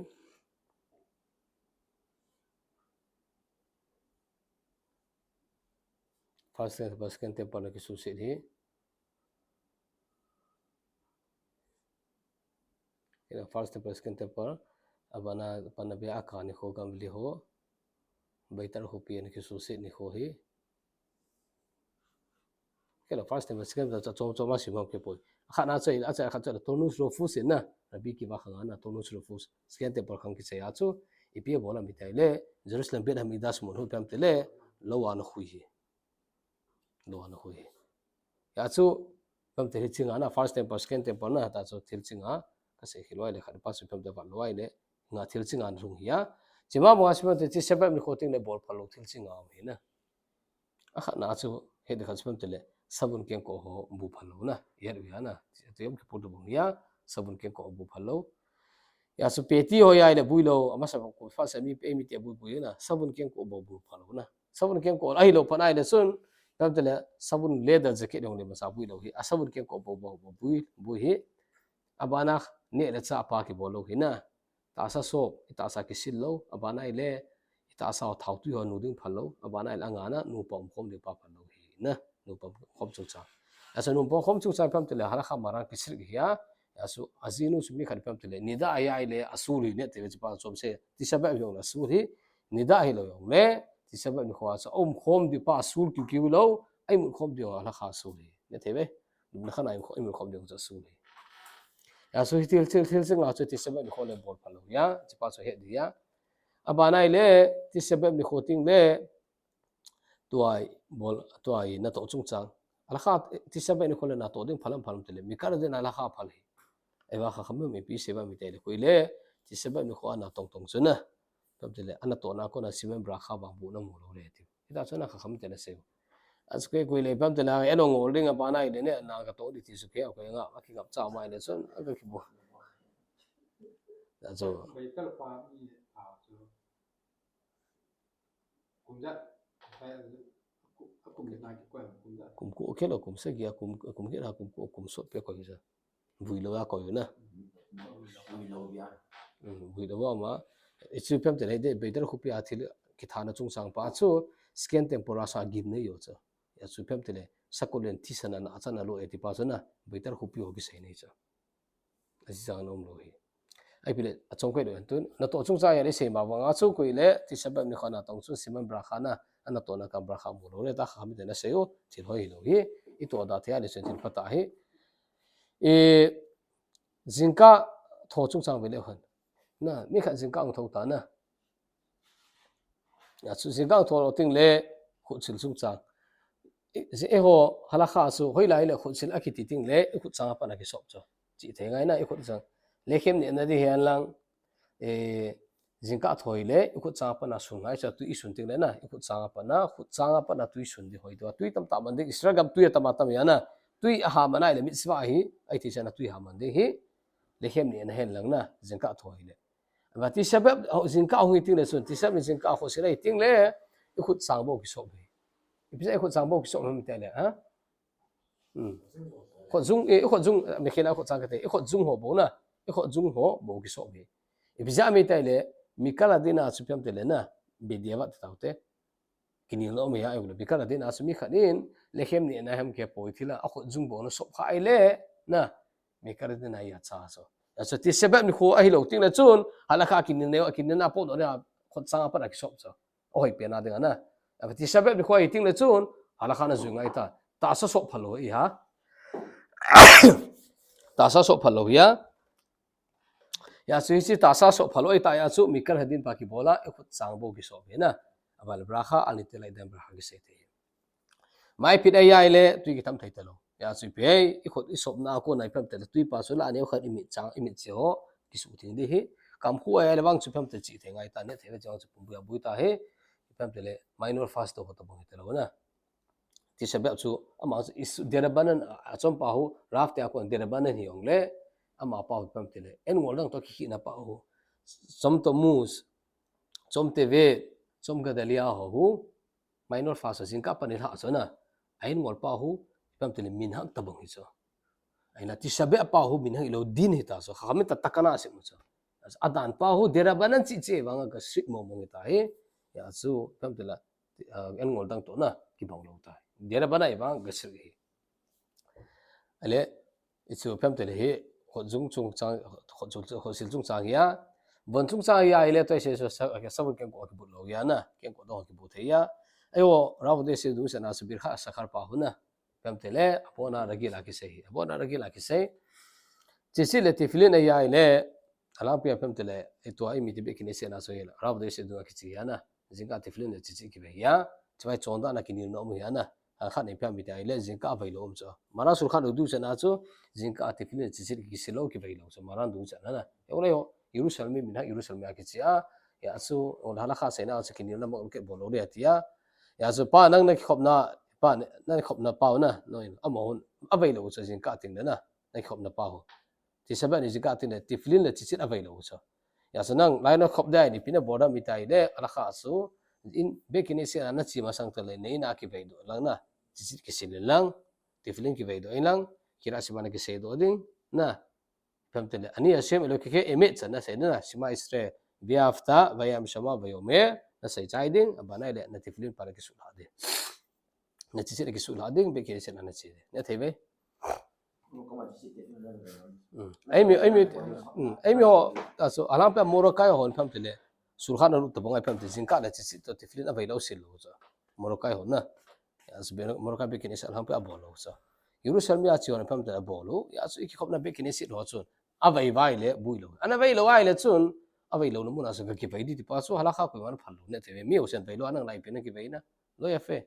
First temple, second temple na kisuhset hi. First temple, second temple, abana, abana bia aka nikho gam li ho. Beitar khopi na kisuhset nikho hi. Kei la first temple, second temple, chom chom a sim ham kei poi. Akhat na chu, acha, akhat chu Tonus Rufus na, Rabbi Akiva khang a na, Tonus Rufus. Second temple khang kisei a chu, ipi abol ham itileh, Jerusalem Beit Hamikdash mun ho ipi ham itileh, lou a ana khui hi. Lou a ana khui hi. Hia chu, ipi ham itileh thil ching a na, first temple, second temple na, ta chu thil ching a, kasei khel uva ahileh, khat pa chu ipi ham itileh vat lou uva ahileh, nga thil ching a ana lhung hi a. Chima banga chu ipi ham itileh, Tisha B'Av nikho teng leh bol phal lou thil ching a um hi na. Akhat na chu, het ding khat chu ipi ham itileh, sabun kengkoh ho bu phal lou na, het u hi a na, ti Yom Kippur tobang hi a, sabun kengkoh bu phal lou. Hia chu peti ho ahileh bui lou, amasa ko fa sa mi pe mi te bui bui na, sabun kengkoh bou bu phal lou na. Sabun kengkoh ahilou phat ahileh chun, ipi ham itileh, sabun leather jacket jong leh masa bui lou hi, a sabun kengkoh bou bou bou bui, bui hi. Abana neh le chah pa kibol lou hi na. Tahsa sop, i tahsa kisil lou, abana ahileh, i tahsa ho thao tui ho nu ding phal lou, abana ahileh anga na, nupa umkhom ding pa phal lou hi na, nupa umkhom chungchang. Hia chu nupa umkhom chungchang ipi ham itileh, halakha Maran kisil hi a, hia chu, ajinu chu mi khat ipi ham itileh, nida ahileh, asur hi neh te ve chu pa chom se, Tisha B'Av jong leh asur hi, nida hilou jong leh, Tisha B'Av nikho a chu, umkhom ding pa asur kiu kiu lou, a imut khom ding jong halakha asur hi, neh te ve. Lum le khan a imut khom, imut khom ding chu asur hi. Hia chu hi thil, thil, thil ching a chu Tisha B'Av nikho leh bol phal lou hi a, chu pa chu het ding hi a. Abana ahileh, Tisha B'Av nikho teng leh, tua i bol, tua i natoh chungchang. Halakha, Tisha B'Av nikho leh natoh ding phal ham phal um itileh, Mikal Hadin a halakha phal hi. Ahivang kha kham mi ipi sei ham itileh, koi leh, Tisha B'Av nikho a natong tong chu na. Ipi ham itileh, anatoh na kona Siman Bracha vang bu na mu lou le ti. Hita chu na kha kham itileh sei. Achu kei koi leh ipi ham itileh, eno ngol ding abana ahileh ne, na ka to di ti chu kei, kei nga, akingap cha mai le chun, aka kibo. Achu. Beitar pa mi a chu. Kum ja, kum, kum ja. Kum ko kei lou, kum sagi a, kum, kum kei la, kum ko, kum sot pe koi ja. Vui lou a koi na. Vui lou a. Hmm, vui lou a ma. Hichu ipi ham itileh, Beitar khopi a thil kithana chungchang pa chu, second temple a sa gimnei jong chu. Hia chu ipi ham itileh, sakol len thisan a na, achan a lo e ti pa chu na, Beitar khopi ho kisei nei chu. Aji chang na um lou hi. Ahileh, achom kei lou, tun, natoh chungchang a isei ma banga chu koi leh, Tisha B'Av nikho a natong chu, Siman Bracha na, anatoh na kona bracha mu lou le, ta kha mi te na sei u, thil hoi hilou hi, i toh da thei a leh chun thil pha ta hi. I, jingkah tho chungchang ve leu hen. Na, mi khat jingkah ahung tho ta na. Hia chu jingkah ahung tho lou teng leh khutsil chungchang. I, eiho halakha chu hoilai leh khutsil akiti teng leh i khut chang a pat a kisop chu. Chih thei ngai na i khut chang. Lechem nehna ding hen lang. E, jingkah tho leh i khut chang a pat a sun ngai chu tui i sun teng leh na. I khut chang a pat a, khut chang a pat a tui sun ding hoi tua. Tui tamtah man ding. Israel gam tui atam atam hi a na. Tui aha man ahileh mitzvah hi. Ahi ti chu na tui ha man ding hi. Lechem nehna hen lang na. Jingkah tho hileh. Ava Tisha B'Av, ho, jingkah hung hi teng leh chun, Tisha B'Av jingkah ho sila hi teng leh, i khut chang bou kisop hi. Ipi jeh a i khut chang bou kisop ham itileh, ha? Hmm. Khut jung, eh, i khut jung, eh, Mechila khut chang kati, i khut jung ho bou na, i khut jung ho bou kisop hi. Ipi jeh ham itileh, Mikal Hadin a chu ipi ham itileh na, bediavad ti tau te. Kinel na um hi a, ahileh Mikal Hadin a chu mi khat in, lechem nehna hem kei poi thil a, akhut jung bou ana sop kha ahileh, na, Mikal Hadin a hi a cha chu. Achu Tisha B'Av nikho ahilou teng leh chun, halakha kinel neo, kinel na po no na, khut chang a pat a kisop chu. Ahoi pen a ding a na. Achu Tisha B'Av nikho ahi teng leh chun, halakha na jui ngai ta. Tahsa sop phal lou hi a. Tahsa sop phal lou hi a. Hia chu hiche tahsa sop phal lou ahi ta hia chu Mikal Hadin pa kibol a, i khut chang bou kisop hi na. Aval bracha, al niteh la'edim bracha kisei te hi. Mai phit ahi ahileh, tui kitham thei talou. Hia chu ipi ham, i khut i sopna a kona ipi ham itileh, tui pa chu la neo khat i mit chang, i mit che ho, kisuh theng ding hi. Kamkhu ahi ahileh vang chu ipi ham itileh chih thei ngai ta, neh thei ve chang chu pum bui a bui ta hi. Ipi ham itileh, minor fast ho tobang hi talou na. Tisha B'Av chu, ama chu is derabanan, achom pa hu, Rav te a kon derabanan hi ong le, ama pa hu ipi ham itileh, en ngol dang toh kikhehna pa hu, Tzom Tammuz, Tzom Tevet, Tzom Gedalia ho hu, minor fast jingkah a pat ni lha chu na, a en ngol pa hu, ipi ham itileh minhag tobang hi chu. Ahin la Tisha B'Av pa hu minhag hilou din hi ta chu, kha kha mi ta takana sim chu. Adan pa hu derabanan chih cheh vang a ka strict mong mong hi ta hi, hia chu, ipi ham itileh, ah, en ngol dang toh na, kibang lou ta. Dera bana i vang gasil hi. Ale, ichu pem te le hi, khot jung chung chang, khot jung, khot sil chung chang hi a. Von chung chang hi a, ile toi se so sa, ke sabun keng ko ki but lo ya na, keng ko dong ki but thei ya. Ayo, Rav Desi du sa na subir kha sakhar pa hu na. Pem te le, apona ragi la ki sei hi. Apona ragi la ki sei. Chichi le tefillin a ya ile, alang pia pem te le, itua i mi ti be kine se na so ile. Rav Desi du ki chi ya na. Jingkah tefillin le chichi ki be ya. Chawai chonda na ki nil no mu ya na. A khat nei pia mi te ile, jingkah a vai lo um cho. Maran sul khat lo du sa na chu, jingkah tefillin le chichi ki sei lo ki vai lo cho. Maran du sa na na. Yo le yo, Jerusalem mi na, Jerusalem a ki chi a. Ya chu, o la la kha sei na chu ki nil na mo ke bo lo le ti ya. Ya chu pa nang na ki khop na, pa na ki khop na pa na, no in. Amo hun, a vai lo cho jingkah ting na na. Na ki khop na pa ho. Tisha B'Av ni jingkah ting le, tefillin le chichi a vai lo cho. Ya chu nang, lai na khop dai ni pina border mi tai le, ala kha su, in, be kine se na chi masang te le, nei na ki vai do, lang na, chichi ki sei le lang, tefillin ki vai do, in lang, kira si mana ki sei do ding, na, pem te le, ani Hashem Elokecha emet sa na sei na, Shema Israel, Ve'ahavta, Vayam Shama, Vayomer, na sei chai ding, abana ile, na tefillin para ki su la ding. Na chichi ki su la ding, be kine se na na chi. Na thei ve? Ei mi, ei mi, ei mi ho, aso, alang pe Mordecai ho pem te le, sul khat na lu ta bang ai pem te, jingkah le chichi to tefillin a vai lo sil lo cho. Mordecai ho na. Aso be Mordecai be kine se alang pe a bol lo cho. Jerusalem ya chi ho pem te a bol lo. Ya so i ki khop na be kine se lo chun. A vai vai le bui lo. Ana vai lo ai le chun. A vai lo na mun a so ki vai di ti pa so hala kha ko man phal lo ne te mi ho sen vai lo anang lai pe na ki vai na. Lo ya fe.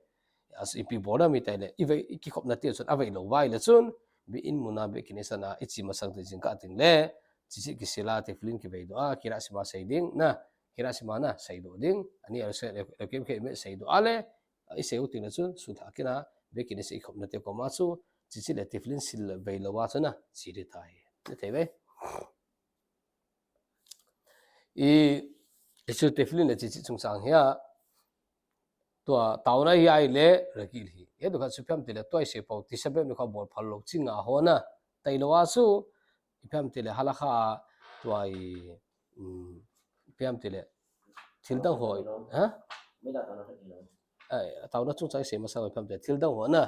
As ipi border mi tai le, i vai, i ki khop na te chun, a vai lo vai le chun, be in muna be kine sa na, i chi masang te jingkah ting le, chichi ki sei la tefillin ki vai do a, kira si ma sei ding, na, kira si ma na, sei do ding, ani al se, le, le kem ke me sei do a le, i sei u ting le chun, su tha kina, be kine se i khop na te ko ma chu, chichi le tefillin sil vai lo wa chu na, chi ri tai. Te te ve. I, i chu tefillin le chichi chung chang hi a, tua, tauna hi ai le, ragil hi. E tu kha su pem te le, tua i sei pau, Tisha B'Av ni kha bol phal lo, chi nga ho na, tai lo a su, i pem te le, hala kha, tua i, um, pem te le, thil dang ho, ha? Ai, tauna chung chang i sei masa pem te, thil dang ho na,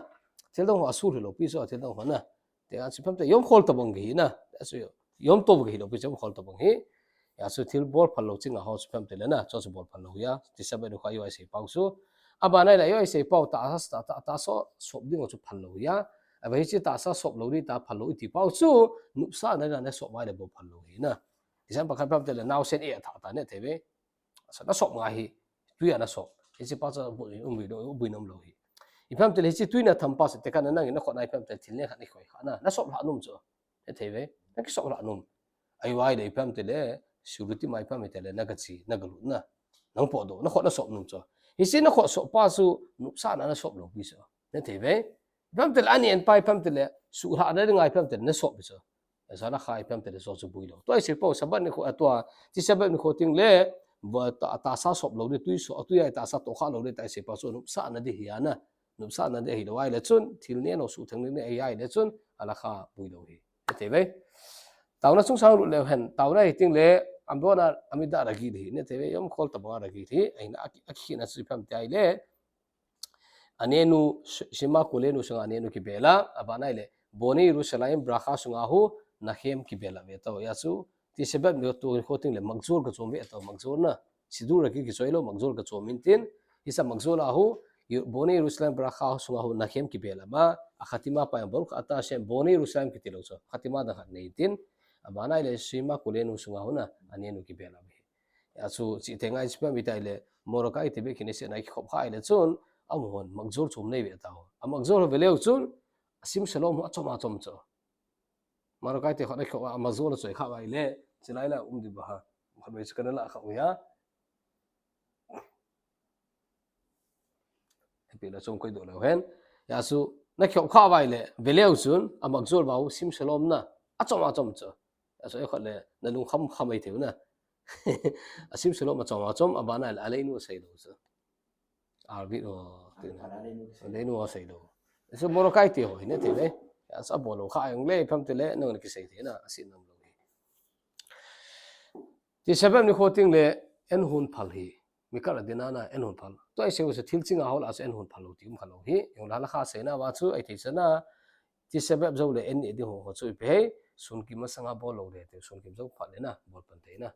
thil dang ho a su lo, pi so, thil dang ho na, Te a chu pem te yom khol ta bang hi na. A chu yom to bang hi lo pi chu yom khol ta bang hi. Ya chu thil bol phal lo chi nga ho chu pem te le na. Chu chu bol phal lo ya. Tisha B'Av ni kha yo ai sei pau chu. Abana le yo ai sei pau ta sa ta, ta, ta so sop ding chu phal lo ya. Ava hi chi ta sa sop lo ri ta phal lo i ti pau chu. Nupsa na na sop mai le bol phal lo hi na. Tisha pa kha pem te le nau sen e tha ta ne te ve. Sa na sop nga hi, tui a na sop. Hichi pa chu bu, um, bui, bui nom lo hi. I pem te le hichi tui na tham pa se te kha na nang na khot na i pem te thil ne kha ni khoi kha na. Na sop la nom chu. E thei ve. Na ki sop la nom. Ai vai le i pem te le, sureti mai pem te le, na ka chi, na ka lut na. Nang po do, na khot na sop nom chu. Hichi na khot sop pa chu, nupsa na na sop lo pi chu. Ne thei ve. Pem te le ani en pai pem te le, su la na ngai pem te le, na sop pi chu. Sa na khai pem te le so chu bui lo. Tua i sei pau Shabbat ni kho, a tua, Tisha B'Av ni kho ting le, va ta, ta sa sop lo le, tui so, tui ai ta sa to kha lo le, ta i sei pau so, nupsa na di hi a na. Nupsa na di hi lo ai le chun, thil ne no su thang ne ai ai le chun, ala kha bui lo hi. Te ve. Tauna chung sang lut le hen, tauna hi ting le, am do na, ami da ra gi di hi, ne te ve, yom khol ta ba ra gi di, ai na, a ki, a ki na su pem te ai le, Anenu, Sh-, Shema Kolenu sunga Anenu kibela, abana ile, Bone Yerushalayim bracha sunga hu, Nachem kibela ve tau. Ya chu, Tisha B'Av ni tu kho ting le, Magzor ka chom ve tau, Magzor na. Sidur ra ki kichoi lo, Magzor ka chom in tin. Hisa Magzor a hu, Yu-, Bone Yerushalayim bracha sunga hu, Nachem kibela ma, a Khatima pa yang Baruch Ata Hashem, Bone Yerushalayim kiti lo chu. Khatima da khat nei tin. Abana ile, Shema Kolenu sunga hu na, Anenu kibela ve. Ya chu, chi te ngai chi pia mi tai le, Mordecai te be kine se nai ki khop khai le chun, amu hon, Magzor chom nei ve tau. A Magzor ve leu chun, a Sim Shalom hu a chom a chom chu. Mordecai te khot na khop a Magzor la choi kha vai le, chi lai la um di ba ha. Kha be chu kana la kha u ya. Hepi la chom koi do leu hen. Ya chu, na khop kha vai le, ve leu chun, a Magzor va u Sim Shalom na, a chom a chom chu. Ya chu, e khot le, na lung kham kham ai theu na. A Sim Shalom a chom a chom, abana le, Aleinu a sei lo chu. Arvit o, ti na. Aleinu a sei lo. So Mordecai te ho, ne te le. Ya sa bol lo kha ayong le, pam te le, nang ki sei te na, a sin nam lo hi. Tisha B'Av ni kho ting le, en hun phal hi. Mi kal a dina na, en hun phal. Tua isei u chu thil ching a hol a chu en hon phal lou ti um kha lou hi. Jong la la kha seina va chu, ahi thei chana, Tisha B'Av jou le en neh ding ho, ho chu ipi hei, sunkim masanga bol lou le, ti sunkim jou phat le na, bol pan thei na.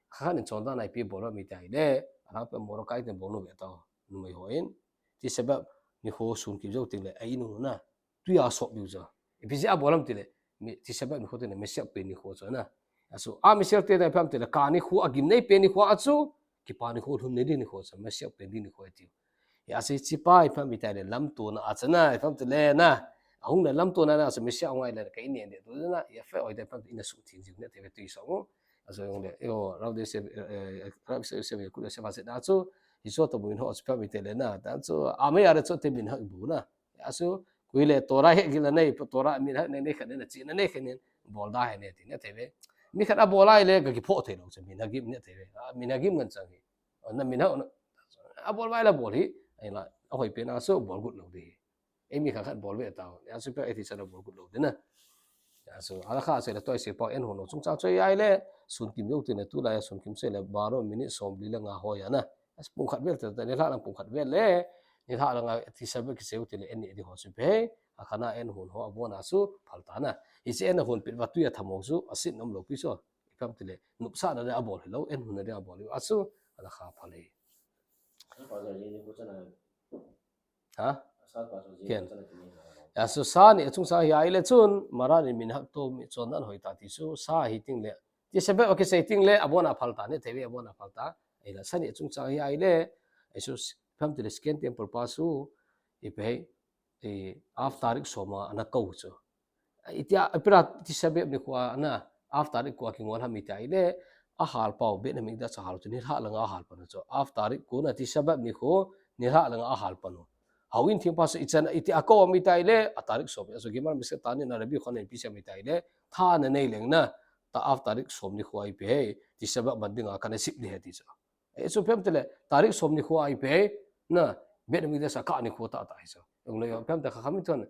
Kha khat in chondan a ipi bol ham iti le, alhangpi a Mordecai te bol nu ve tao, numei hon. Tisha B'Av nikho sunkim jou teng le, a in u na, tui a sop diu chu. Ipi jeh a bol ham ti le, mi, Tisha B'Av nikho teng le, Mashiach pen nikho chu na. A chu, a Mashiach te na ipi ham ti le, ka nikho, a gimnei pen nikho a chu, kipa nikho, lhumnei ding nikho chu, Mashiach pen ding nikho ati. Hijeh a chu hiche pa ipi ham iti le, lamtona a chu na, ipi ham ti le na. Ahung le lamtona na chu Mashiach ahung a le, ka in neh ding tu na, ipi hoi te ipi ham ti ina suhtheng jiu ne, te ve tui song u. A chu jong le, yo, Rav Yosef, eh, eh, Rav Yosef, Yosef, Yosef, Yosef, Yosef, na chu, hiche toh bu in ho chu ipi ham iti le na, ta chu, a mei a le chu te minhag bu na. A chu, koi le Torah hegil a nei, Torah minhag nei, nei khat nei na, chi na nei khat nei, bol da he nei ti, ne thei ve. Mi khat a bol a le, ka kiphoh thei lou chu, minhagim ne thei ve. A, minhagim ngen chang hi. Na minhag, a bol vai la bol hi, ahi la, a hoi pen a chu bol got lou ding hi. Eimi khat khat bol ve tao. A chu ipi ham iti chana bol got lou ding na. A chu, alakha a chu le tua isei pa en hon ho chungchang chu ahi le, sunkim jou teng le tulai a sunkim sei le baro minute somli le nga ho a na. A chu pung khat vel te, nilhah lang pung khat vel le, nilhah lang a Tisha B'Av kisei u teng le en neh ding ho chu ipi hei, a khat na en hon ho a bon a chu phal ta na. Hiche en hon pet va tui a tham ho chu, a sin nom lou pi chu. Ipi ham ti le, nopsahna ding a bol hilou, en hon na ding a bol hi. A chu, alakha phal e. Ha? Ken. A chu sa ni a chungchang hi ahi le chun, Maran in minhag to mi chondan hoi ta ti chu, sa hi teng le. Tisha B'Av a kisei teng le, a bon a phal ta, ne thei ve a bon a phal ta. Ahi la, sa ni a chungchang hi ahi le, a chu, ipi ham ti le second temple pa chu, ipi hei, eh, Av tarik som a ana kou chu. Itia, ipi ra Tisha B'Av nikho a na, Av tarik ko a kingol ham iti le, a hal pau, Beit Hamikdash a hal chu, nilhah lang a hal pan chu. Av tarik ko na Tisha B'Av nikho, nilhah lang a hal pan u. Houin theng pa chu ichan, itia kou ham iti le, a tarik som. A chu Gemara Masechet Ta'anit a Rabbi Yochanan in ipi sei ham iti le, tha na nei leng na, ta Av tarik som nikho a ipi hei, Tisha B'Av man ding a kana sip ding ahi ti chu. E chu ipi ham ti le, tarik som nikho a ipi hei, na, Beit Hamikdash a kah nikho tah tah hi chu. Jong le ipi ham ti le Chachamim ten,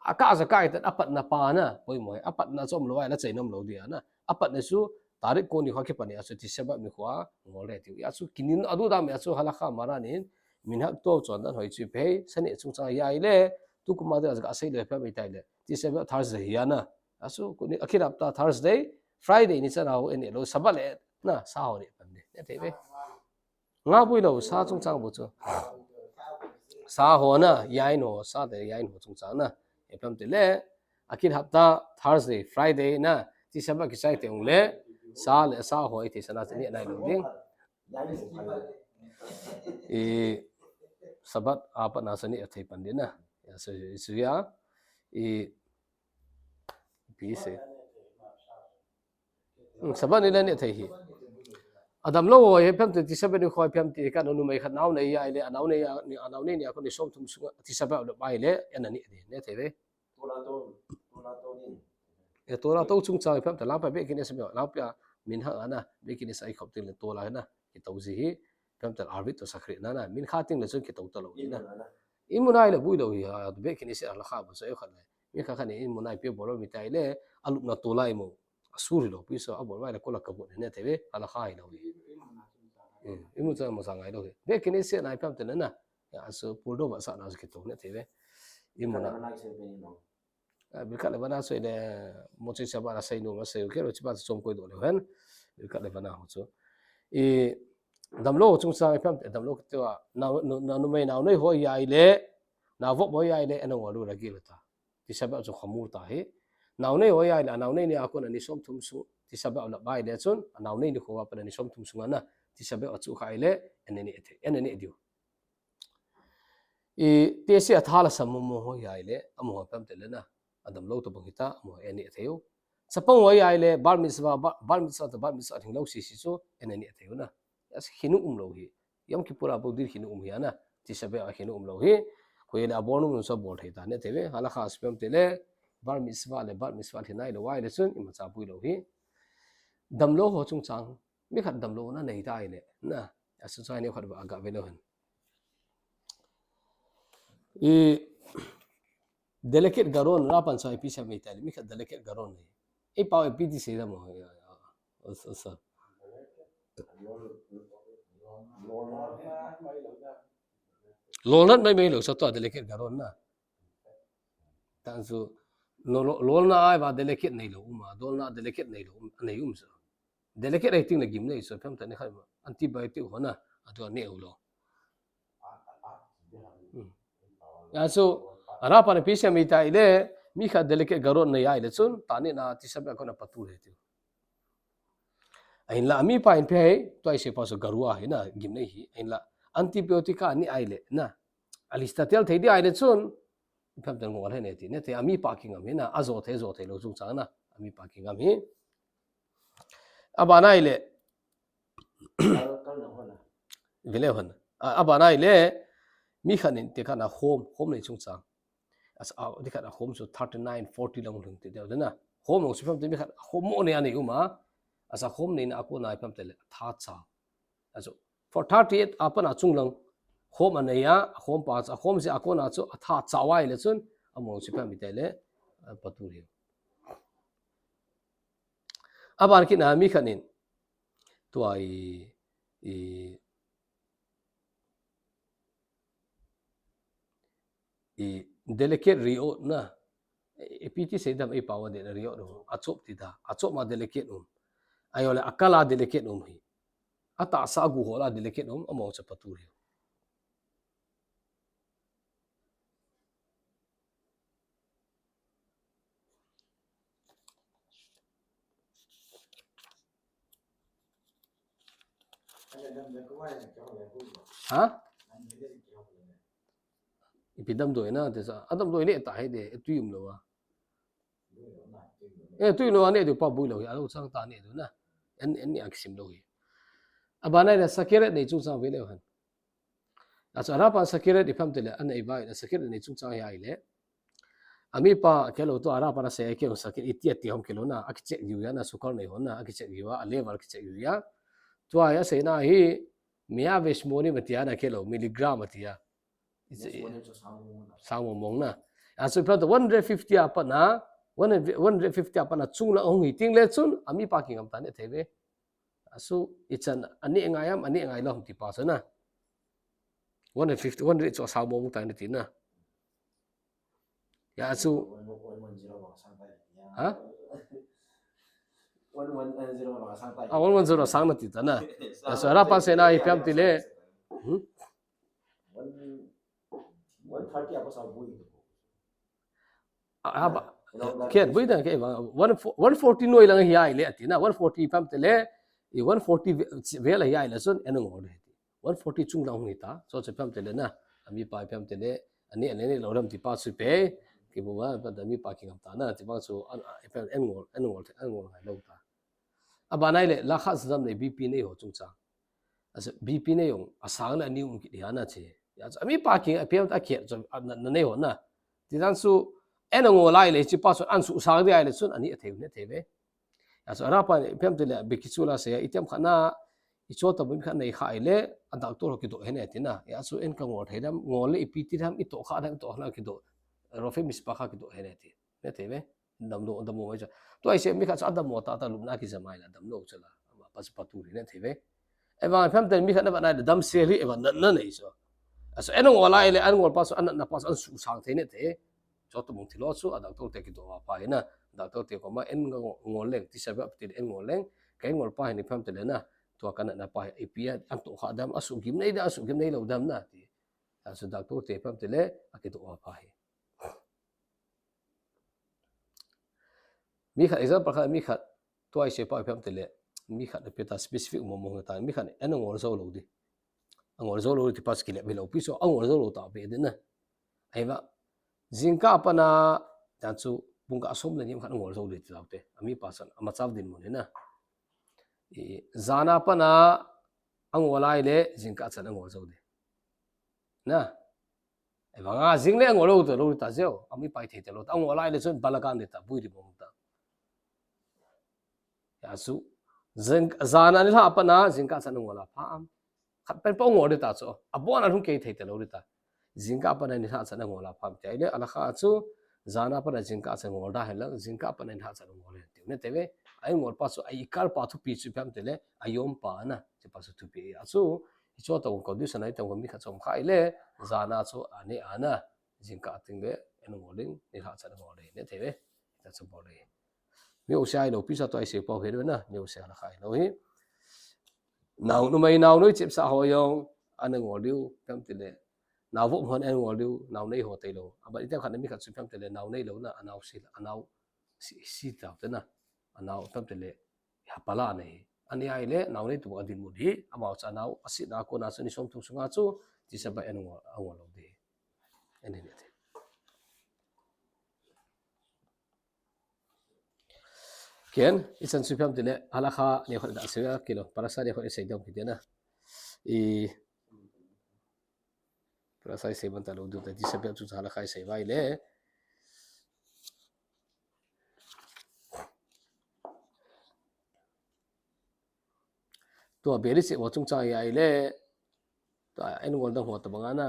a kah a kah a patna pa na, poimo hi, a patna chu um lou a, la chai nom lou ding a na. A patna chu, tarik ko nikho a kipan a chu Tisha B'Av nikho a ngol le ti. A chu kinin a du dam a chu halakha Maran in, minhag to chondan hoi chu ipi hei, sa ni a chungchang hi ahi le, tukum a ding a chu ka sei le ipi ham iti le, Tisha B'Av Thursday hi a na. A chu, ko ni, akhel hapta Thursday, Friday ni chan a ho en neh lou, Shabbat le, na, sa ho neh pan ding, ne thei ve. Nga boi lou, sa chungchang bou chu. Sa ho na, yain ho, sa te yain ho chungchang na. Ipi ham ti le, akhel hapta Thursday, Friday na, Tisha B'Av kichai teng le, sa le, sa ho iti sa na, neh nai lou ding. I, Shabbat a pat na sa neh thei pan ding na. Ya, so, so ya, i, Ipi sei. Hmm, Shabbat ni le neh thei hi. Adam lou ho hi ipi ham ti, Tisha B'Av nikho ipi ham ti, ka numei khat nao nei ahi le, anao nei a, ni, anao nei ni a kon ni som thum sunga, Tisha B'Av le bai le, en a neh ding, ne thei ve. E Torah to chungchang ipi ham ti, lampi a Beit Knesset mi, lampi a minhag a na, Beit Knesset a ikhop teng le Torah na, kitou ji hi, ipi ham ti, Arvit to Shachrit na na, mincha teng le chun kitou talou ni na. Emunah le boi lou hi, a, Beit Knesset a halakha bou chu, e khat le. Mi khat khat in emunah ipi bol ham iti le, alupna Torah imu. Asur hilou pi chu, abol vai le kol a kabut ne thei ve, halakha hilou hi. Hmm, emunah chu masa ngai lou hi. Beit Knesset na ipi ham ti le na. Ya, a chu puldo ba sa na chu kitou ne thei ve. Emunah. A, Birkat Levana chu le, Motzei Shabbat a sei nom a sei u, kei le chi pa chu chom koi doh leu hen. Birkat Levana ho chu. I, damlou chungchang ipi ham ti, damlou kiti a, na, na, na numei nao nei ho ahi le, nao vop ho ahi le, ana ngol u la gil ta. Tisha B'Av chu chamur ta hi. Nao nei ho ahi le, anao nei ni a kon ani som thum sung, Tisha B'Av la bai le chun, anao nei nikho a pat ani som thum sung a na, Tisha B'Av a chu kha ahi le, ana neh thei, ana neh diu. I, tesi a tha la sam mo mo ho ahi le, amaho ipi ham ti le na, adamlou tobang hita, amaho ana neh thei u. Chapang ho ahi le, bar mitzvah, bar, bar mitzvah to bar mitzvah lhinglou sisi chu, ana neh thei u na. As khinu umlou hi. Yom Kippur a bou din khinu um hi a na. Tisha B'Av a khinu umlou hi. Koi le abol nom chu abol thei ta, neh thei ve. Halakha a chu ipi ham ti le, bar mitzvah le, bar mitzvah lhin nailou ahi le chun, imacha boi lou hi. Damlou ho chungchang. Mi khat damlouna nei ta ahi le, na, a chu chai ni khat va ga ve leu hen. I delicate garon, ra pan chai ipi sei ham iti le, mi khat delicate garon nei. I pau ipi ti sei da mo, ya, ya. O, o, so. Lolnat maimai lou sa tua delicate garot na. Tan su lo, lo, lolna ai va delicate nei lou um a, lolna delicate nei lou um, nei um sa. Delicate ai ting le gim nei so phem ta ne khai ma. Antibiotic ho na, a tua ne u lo. Hmm. Ya so, ara pa ne P C M i ta ile, mi kha delicate garot nei ai le chun, ta ne na ti sa ba ko na patu le ti. Ahinla, ami pa in phe, tua i se pa so garua hi na, gim nei hi. Ahinla, antibiotic a ni ai le, na. A lista tel thei di ai le chun, phem tel ngol he ne ti, ne te ami pa kingam hi na, a zo thei, zo thei lou chung chang na, ami pa kingam hi. A ba nai le. Vile hon. A, a ba nai le, mi khan in te khan a khom, khom nei chung chang. As a, ti khat a khom chu thirty nine, forty lang lhung ti deu na. Khom lhung chu phem te mi khat a khom mo nei a nei um a. As a khom nei na a ko na phem te le tha cha. As for thirty eight a pan a chung lang khom a nei a, a khom pa chu, a khom si a ko na chu a tha cha wai le chun a mo chu phem te le, a patu hi. A ban kit na mi khat in. Tua i, i, i delicate riot na. I P T sei dam i power de riot um. A chop ti da. A chop ma delicate um. Ayo le a kala delicate um hi. A ta sa gu ho la delicate um. A mo cha patu hi. Ha? Ipi damdoi na, te sa. A damdoi le ta he de, e tui um lo a. E tui lo a ne du pa bui lo hi, a lo sang ta ne du na. En, en ni a kisim lo hi. A ba nai le sakiret nei chung sang ve le han. A chu ara pan sakiret i phem te le, an ei vai, sakiret nei chung chang hi ai le. Ami pa kelo to ara pa na se ke sakiret i ti a ti hom kelo na, a kichek yu ya na, sukar nei hon na, a kichek yu a, a level kichek yu ya. Tua ya se na hi, mia vesh moni ma ti a na kelo, milligram ma ti a. Sang mo mong na. A chu phem to one hundred fifty a pa na, one hundred, one hundred fifty a pa na chung la hong hi ting le chun, ami pa kingam ta ne thei ve. A su, i chan, a ne ngai am, a ne ngai lom ti pa chu na. One fifty, one rate chu a sang mo mu tai na ti na. Ya a su. Ha? A one one zero sang na ti ta na. Ya su, ara pa se na i phem ti le. Hmm? One thirty apa sa bui. A, a ba, ke, bui da ke, ba, one fo-, one forty noi lang hi ai le, ati na, one forty phem te le, i one forty ve, ve la hi ai le, son, en ngol de. One forty chung lang hi ta, so che phem te le na, ami pa phem te le, ani, ani, ani, lo ram ti pa su pe, ki bu ba, pa da mi pa ki ngam ta na, ti pa su, an, a, phem, en ngol, en ngol, en ngol ngai lo ta. A ba nai le, la kha sa dam le B P nei ho chung chang. Asa, B P nei hong, a sang le ani um ki di ha na che. Ya, so, ami pa ki, a phem ta ki, so, a, na, na nei ho na. Ti dan su, en ngol lai le, chi pa su, an su sang di ai le sun, ani a thei, ne thei ve. Ya, so, ara pa, phem te le, be ki su la se, i tem kha na, i cho ta bun kha nei kha ai le, a doctor ho ki do he ne ti na. Ya, so, en ka ngol thei dam, ngol le, i pi ti dam, i to kha dam, i to na ki do. Ro fe mis pa kha ki do he ne ti. Ne thei ve. Damlo, damlo mai cha. Tua i se mi kha cha damlo ta ta lupna ki jamai la damlo cha la. Ama pa chu patu ri ne thei ve. Eva phem te mi kha na ba na dam se li eva na na nei so. Aso en ngol lai le an ngol pa so an na pa so an su sang thei ne thei. Cho tu mung thilo so a doctor te ki do pa hi na. Doctor te ko ma en ngol leng ti sa ba ti en ngol leng. Ka en ngol pa hi ni phem te le na. Tua ka na na pa hi pi an to kha dam asu gim nei da asu gim nei lo dam na ti. Asu doctor te phem te le a ki do pa hi. Mi khat, example khat, mi khat, tua i se pa phem te le, mi khat, pe ta specific mo mo ta, mi khat, en ngol zo lo di. Ngol zo lo di pa skill be lo, pi so, ngol zo lo ta be di na. Ai ba, jingkah pa na, dan chu, bung ka som le ni khat ngol zo di ti lo te, ami pa san, ama chav din mo ni na. I, zana pa na, ngol lai le, jingkah chan ngol zo di. Na, Evanga jing le ngol lo to lo ta jeo, ami pai thei te lo ta, ngol lai le chun balagan le ta, bui di bom ta. Ya su, jing, zana ni la pa na, jingkah chan ngol la pha am. Khat pen pa ngol le ta chu, a bon a hung kei thei te lo le ta. Jingkah pa na ni la chan ngol la pha am. Te le ala kha chu, zana pa na jingkah chan ngol da he la, jingkah pa na ni la chan ngol le. Te ne te ve, ai ngol pa chu, ai kal pa thu pi chu pem te le, ai yom pa na, che pa chu thu pi. Ya su, Hichu tah condition a itah mi khat chom kha ile, jana chu ane ana, jingkah teng le, anu ngol ding, nilhah chan ngol ding, ne thei ve, ta chu bol ding. Mi u sia ilo, pisa to ai se pau he na, mi u sia la khai lo hi. Nau numei nau noi chepsa ho jong, ana ngol diu, tam ti le. Nau vop hon ana ngol diu, nau nei ho tei lo. Aba itah khat na mi khat chu tam ti le, nau nei lo na, anau si, anau si, si ta te na, anau tam ti le, ha pala nei. Ani ai le, nau nei tu a din mu di, amau cha nau, asi na ko na chu ni som thum sunga chu, ti sa ba ana ngol, a ngol lo di. Ani ne te. Ken, ichan chu ipi ham tile, halakha neokhat da se a, kilo, parasha neokhat isei dom kiti na. I, parasha isei man ta lo du ta, tisabeh chu halakha isei vai le. Tua beri se wa chungchang a ile, tua en ngol dang ho tabang ana,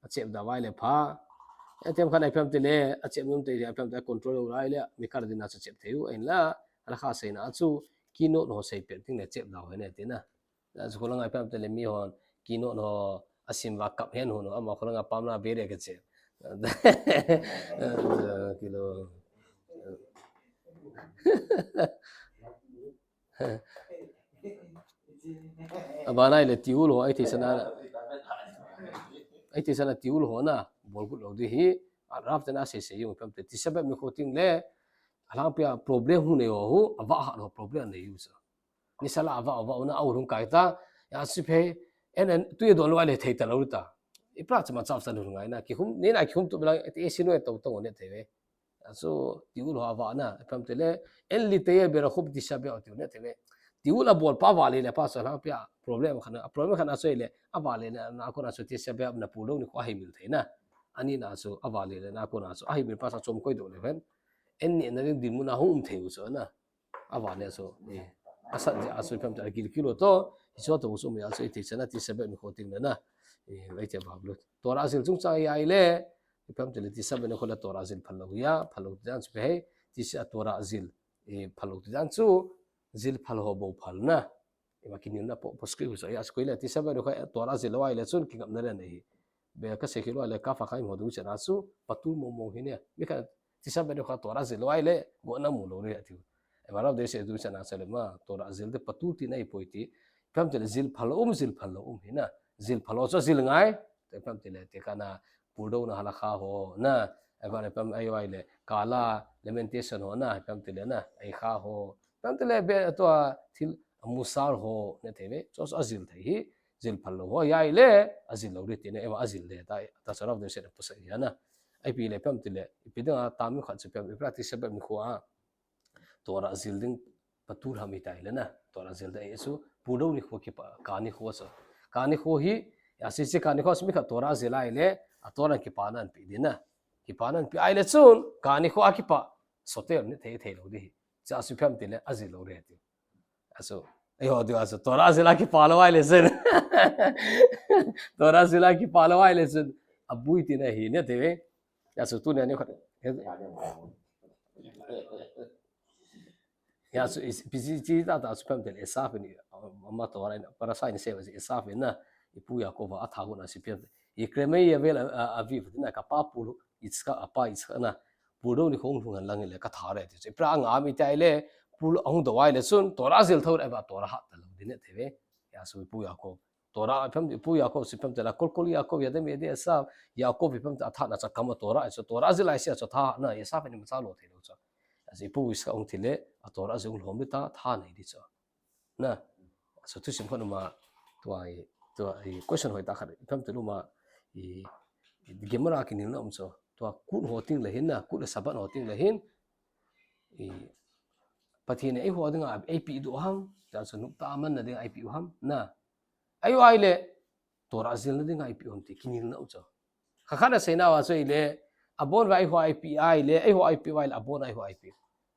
achep da vai le pha. Etiam khan ipi ham tile, achep nom te ipi ham tile control lo lai le, mi kar dina chu chep thei u, ahinla, halakha seina chu, keynote ho sei pet ding le chep da u ahi ne tina. Achu kholanga ipi ham tile mi hon, keynote ho, asim va kap hen hon, ama kholanga pamna beri ka chep. Kilo. Abana ile tiul ho, ai thei sana. Ai thei sana tiul ho na, bol gut lo di hi, a rap tena sei sei jong ipi ham tile, tisabeh ni kho ting le, alhang pia problem hu nei ho hu, ava ha ho problem nei u sa. Ni sala ava, ava, una au hung kai ta, ya si phe, en, en, tu ye don lo ile thei ta lo ta. Ipra chama chap sa lu ngai na, ki hum, ni na ki hum tu bilang, e si no e to to ne thei ve. Achu, tiul ho ava na, ipi ham tile, en li te ye bera khup tisabeh tiu ne thei ve. Tiul a bol pa va le le pa so lang pia problem khan, a problem khan achu ile, ava le na, na ko na chu tisabeh na pu lo ni ko ahi mil thei na. Ani na chu, ava le le na ko na chu, ahi mil pa sa chom koi do le ven. En ni na ding din mu na hum thei u chu na. Ava le chu, eh, asat je achu ipi ham tile gil kilo to, ichu to chu mi achu i thei sana tisabeh ni kho ting le na. Eh, lai te ba blut. Torah jil chungchang a ile, ipi ham tile tisabeh ni kho le Torah jil phal lo ya, phal lo dan chu phe, tisa Torah jil, eh, phal lo dan chu, jil phal ho bou phal na. Ima kinil na po, po script so, ya, script le, tisabeh ni kho Torah jil lo ile chun kingam na le nei. Be ka sei kilo ile ka fa khai mo du chana chu, patu mo mo hi ne. Mi kha, tisabeh ni kho Torah jil lo ile, go na mu lo le tiu. Ema rap de se du chana sa le ma, Torah jil de patu ti na i poi ti. Ipi ham tile jil phal um, jil phal lo um hi na. Jil phal lo chu jil ngai. Te ipi ham tile, te kana, puldouna halakha ho, na, ipi ham, ipi ham, ai vai le, kala, lamentation ho, na, ipi ham tile, na, ai kha ho, ipi ham tile, be, tua, thil, musar ho, ne thei ve, chu, chu, ajil thei hi, jil phal lo ho, ya ile, ajil lo ri ti ne, ema ajil le, ta, ta saraf de se na pusa ya na. Ipi le, ipi ham tile, ipi dang a, tam khat chu ipi ham, ipi tisabeh ni kho a, Torah jil ding patu ham i tai le na. Torah jil da e chu, puldouna ni kho kipa, ka ni kho so. Ka ni kho hi, ya si si ka ni kho so mi kha Torah jil a ile, a Torah kipana an pi di na. Kipana an pi a ile chun, ka ni kho a kipa, soter ni thei thei lo di hi. Cha su ipi ham tile, ajil lo re ti. Achu, ai ho di achu, Torah jil a kipa lo a ile sen. Torah jil a kipa lo a ile sen. Abui ti na hi ne te ve. Ya chu tu ne ni khat. Ya chu is, pisi chi ta ta chu ipi ham tile Esav ni, ama Torah in, parasha in se Esav na, ipu Yaakov a tha hu na si ipi ham. Yikreme Yovel a, a, aviv, na ka pa pu Yitzchak, apa Yitzchak na, puldouna ni kho hung lhung hen lang le ka tha re ti. Chu ipi ham nga mi ta ile, pul hung do a ile chun, Torah jil tho le ba Torah ha ta lo di ne thei ve. Ya chu ipu Yaakov. Torah ipi ham, ipu Yaakov si ipi ham tile, kol kol Yaakov, yadem yadi Esav, Yaakov ipi ham tile, a tha na cha kama Torah, so Torah jil a isi a cha tha na, Esav ni ma cha lo thei lo cha. Achu ipu Yitzchak hung thi le, a Torah jil hung lhom di ta, tha nei di cha. Na, achu thusim khat uma, tua i, tua i, question hoi ta khat, ipi ham tile uma, i, i, Gemara kinil na um cha. Tua kut ho ting le hin na, kut le Sabbath ho ting le hin, i, Pathen in ei ho dinga, ei pi du ham, ta chu nukta man na ding ei pi u ham, na. Ai vai le, Torah jil na dinga i pi u ham ti, kinil na u cha. Kha khat na seina va chu ile, abon va ei ho i pi a ile, ei ho i pi va ile, abon ei ho i pi.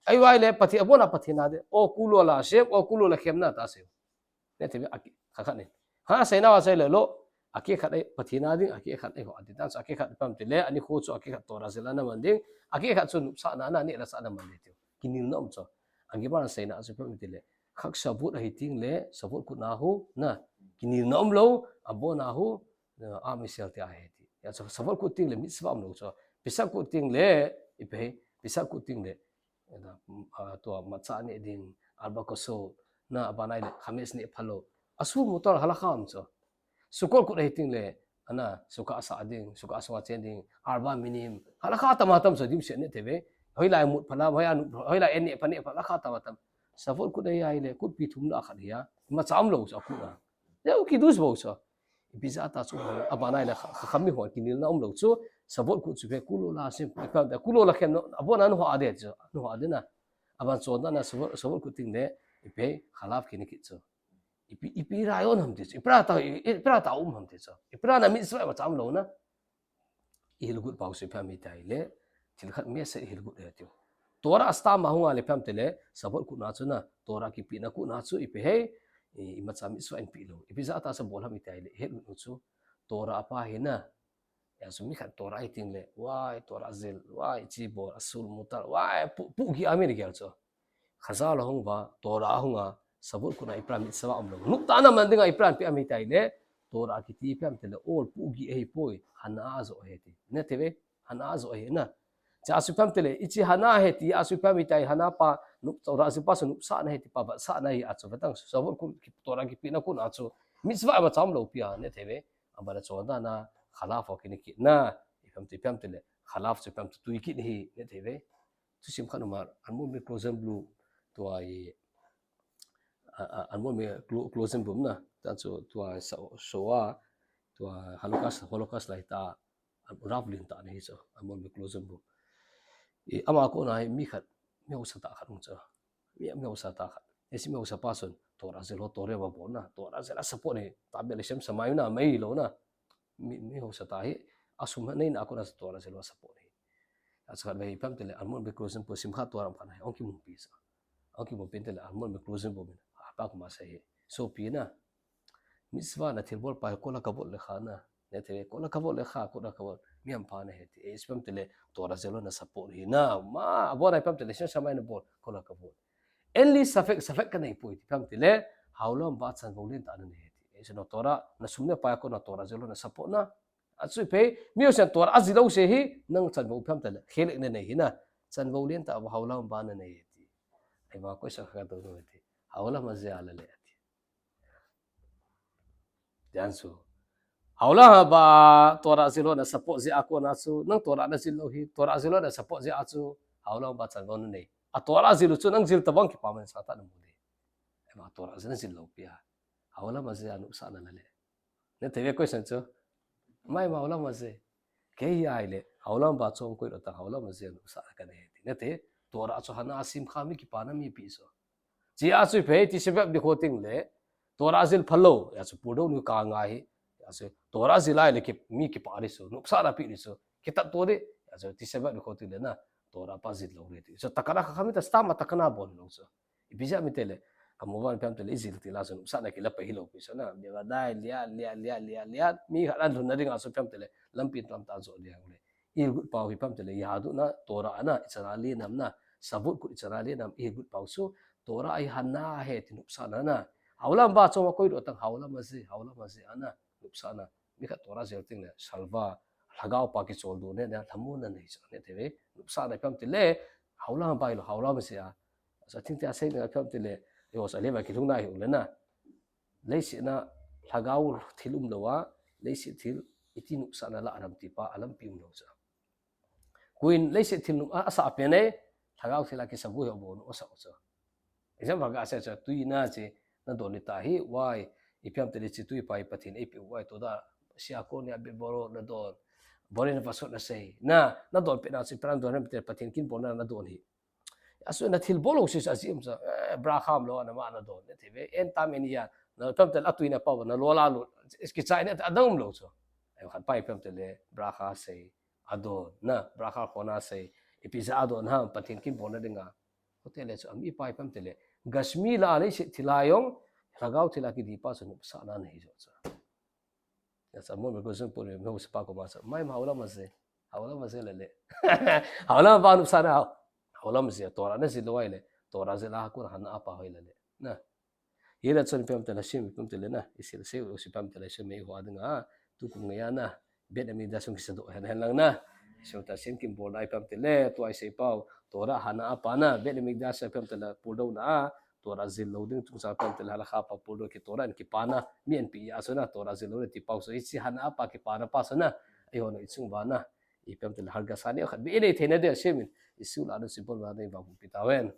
Ai vai le, Pathen, abon a Pathen a de, o kulo la sem, o kulo la khem na ta sem. Ne te a ki, kha khat ni. Kha seina va chu ile lo, a ki khat ei, Pathen a ding, a ki khat ei ho, a ti tan chu a ki khat ipi ham tile, ani kho chu a ki khat Torah jil a na man ding, a ki khat chu nupsa na, na, ni la sa na man ding ti. Kinil na um cha. A Gemara seina chu ipi ham tile, Chag Shavuot ahi teng le, Shavuot kut na hu, na, kinelna umlou, abon a hu, na, a misel te ahi ti. Hijeh chun Shavuot kut teng le mitzvah umlou chu. Pesach kut teng le, ipi, Pesach kut teng le, na, a, tua matzah neh ding, arba kosot, na, aban ahile, chametz neh phalou. Asur mutar halakha um chu. Sukkot kut ahi teng le, ana, sukkah asah ding, sukkah asunga chen ding, arba minim, halakha tam atam chu dimset neh thei ve. Hoilai mut pha na, hoilai, hoilai en neh pha neh pha, halakha tam atam. Shavuot kut ahi ahile, kutpi thum lah khat hi a, matzah umlou chu akut na. Jeh u kiddush bou chu. Ipi jeh a ta chu, aban ahile, kha, kha, khami hon kinelna umlou chu, Shavuot kut chu ve, kulou la sim, kulou la khen, abon a nu ho ade chu, nu ho ade na. Aban chondan a Shavuot, Shavuot kut teng le, ipi, chalav kine kit chu. Ipi, ipi rayon ham ti chu, ipi ra ta, ipi ra ta um ham ti chu. Ipi ra na mitzvah matzah umlou na. Ihilgut pau chu ipi ham iti ahile, thil khat mi se ihilgut e tiu. Torah stam a hung a le ipi ham tile, Shavuot kut na chu na, Torah kipehna kut na chu ipi hei, i, imacha mitzvah inpeh lou. Ipi jeh a ta chu bol ham iti ahile, ihilgut u chu, Torah pa hi na, Hijeh chun mi khat Torah ahi teng le, wai, Torah jil, wai, chibol, asur mutar, wai, pu, pu gi ami ni gel chu. Chazal ahung uva, Torah ahung a, Shavuot kut na ipi ra mitzvah umlou. Noptah na man dinga ipi ra inpeh ham iti ahile, Torah kiti ipi ham tile, ol pu gi ahi poi, hanah ajoh ahi ti. Neh thei ve, hanah ajoh ahi na. Hijeh chun ipi ham tile, hiche hanah ahi ti, hijeh chun ipi ham iti ahile, hanah pa, nop, Torah jil pa chu nopsahna ahi ti, pa vetsahna ahi, hijeh chun vetang, Shavuot kut, Torah kipehna kut na chu, mitzvah macha umlou pi a, neh thei ve. Aban a chondan a, chalav ho kine kit na, ipi ham ti, ipi ham tile, chalav chu ipi ham ti, tui kit hi, neh thei ve. Thusim khat um a, Almon Beklozenbluh, tua i, a, a, Almon Beklo, Klozenbluh na, ta chu, tua sa, so a, tua Holocaust, Holocaust lai ta, Rav lentah na hi chu, Almon Beklozenbluh. I, ama kona hi mi khat, mi hausa tah khat hung chu. Mi, mi hausa tah khat. Hiche mi hausa pa chun, Torah jil ho Torah va bol na, Torah jil a support na hi, tahbeh le Shem Shamayim na, mai lou na. Mi, mi hausa tah hi, asum neina a kona Torah jil ho support na hi. Acha khat ve ipi ham tile, Almon Beklozenbluh Simchat Torah khat na hi, ahung kimupi sa. Ahung kimupi tile, Almon Beklozenbluh min, apa kuma sa hi. Sopi na, mitzvah na thilbol pa hi, כל הכבוד לך na. Neh thei ve, כל הכבוד לך, כל הכבוד. Mi hampha na ahi ti. Ipi ham tile, Torah jil ho na support hi na. Ma, abon a ipi ham tile, Shem Shamayim na bol, כל הכבוד. אין לי ספק, ספק kanei poi ti, ipi ham tile, haolam ba chanvou lentah nanei ahi ti. Hijeh chun Torah, na sum na pai a kona Torah jil ho na support na. Achu ipi, mi hausa Torah ajil lou se hi, nang chanvou ipi ham tile, khelek nanei hi na. Chanvou lentah ba haolam ba nanei ahi ti. Ahivang question khat kadong nom e ti. Haolam ajeh a lale ti. Jan chu. Haolam ba Torah jil ho na support jeh a kona chu, nang Torah na jil lou hi, Torah jil ho na support jeh a chu, haolam ba chanvou nanei. A Torah jil u chu nang jil tabang kipaman sangtah na mu ding. Ahivang Torah jil na jil lou pi a. Haolam ajeh a nopsahna lale. Neh thei ve question chu. Mai ma haolam ajeh. Kei hi ahile, haolam ba chong koi lou tang haolam ajeh a nopsahna kanei ti. Neh thei, Torah chu hanah a simcha mi kipana mi pi chu. Hijeh chun ipi, Tisha B'Av nikho teng le, Torah jil phalou, hijeh chun pudou nu ka ngai hi, hijeh chun Torah jil ahile ki, mi kipa ding chu, nopsahna pe ding chu, kitat to ding, hijeh chun Tisha B'Av nikho teng le na, Torah pa jil lou ding. So takana kha kha mi ta stam a takana bol lou chu. Ipi jeh ham itile, כמובן ipi ham tile, ijil til a chu nopsahna kila pai hilou pi chu na, בוודאי, liat, liat, liat, liat, liat, mi khat a lhunna dinga chu ipi ham tile, lampi tamtah jo ding le. Ihilgut pau hi ipi ham tile, Yahadut na, Torah na, ichan a lenam na, Shavuot kut ichan a lenam, ihilgut pau chu, Torah hi hanah ahi ti nopsahna na. Haolam ba chong a koi lou tang haolam ajeh, haolam ajeh a na, nopsahna. Mi khat Torah jil teng le, shalva, lhagao pa kicholdo neh, neh, lhamonna nei chu, neh thei ve. Nopsahna ipi ham tile, haolam ba hilou, haolam ajeh a. Sa thingte a sei na ipi ham tile, eiho sa leva kilhung na hi u le na. Leiset a lhagao thil umlou a, leiset thil iti nopsahna lah dam ti pa a lampi umlou chu. Koiin leiset thil nop a, asah pen e, lhagao thil a kisa bou hi bou nop asah u chu. Example ka sei chu, tui na che, na don ni ta hi, wai, ipi ham tile hiche tui pa hi Pathen in eipeh u, wai, toda, sia ko ni a be boro na don, bore na pasot na sei, na, na don pet na che, pran don na pet Pathen kin bon na na don hi. Asu na thil bol lou se sa jim sa, eh, bracha umlou a na ma na don, neh thei ve, en tam en ya, na pam tel a tui na pau na lo la lo, kichai na adang umlou chu. Ai khat pai pam tel le, bracha sei, adon, na, bracha khona sei, ipi jeh a adon ham, Pathen kin bolna dinga. Hote le chu, ami pai pam tel le, gashmi la leiset thil a jong, lhagao thil a kidi pa chu nopsahna nei jo chu. Ya sa mo me ko sun puri, me usa pa ko ma sa, mai ma haolam ajeh, haolam ajeh le le. Haolam ba nopsahna, haolam ajeh, Torah na jil lou ahile, Torah jil a kon hana apa hoi le le. Na, Hila chun ipi ham itile Hashem, ipi ham itile na, isil sei u si ipi ham itile Hashem eiho dinga, tukum ngeia na, Beit Hamikdash sung kisadoh hen hen lang na. Hashem ta Hashem kibolna ipi ham itile, tua isei pau, Torah hana apa na, Beit Hamikdash ipi ham itile, puldona a, Torah jil lou ding chungchang ipi ham itile, halakha pa puldona ki Torah in kipana, mi anpi a chu na, Torah jil lou ding ti pau chu, hiche hana apa kipana pa chu na, eiho na ichung uva na, ipi ham itile, hargasa neo khat beh inei theina dia Hashem in, isul a na symbol na ding vang pi tahen.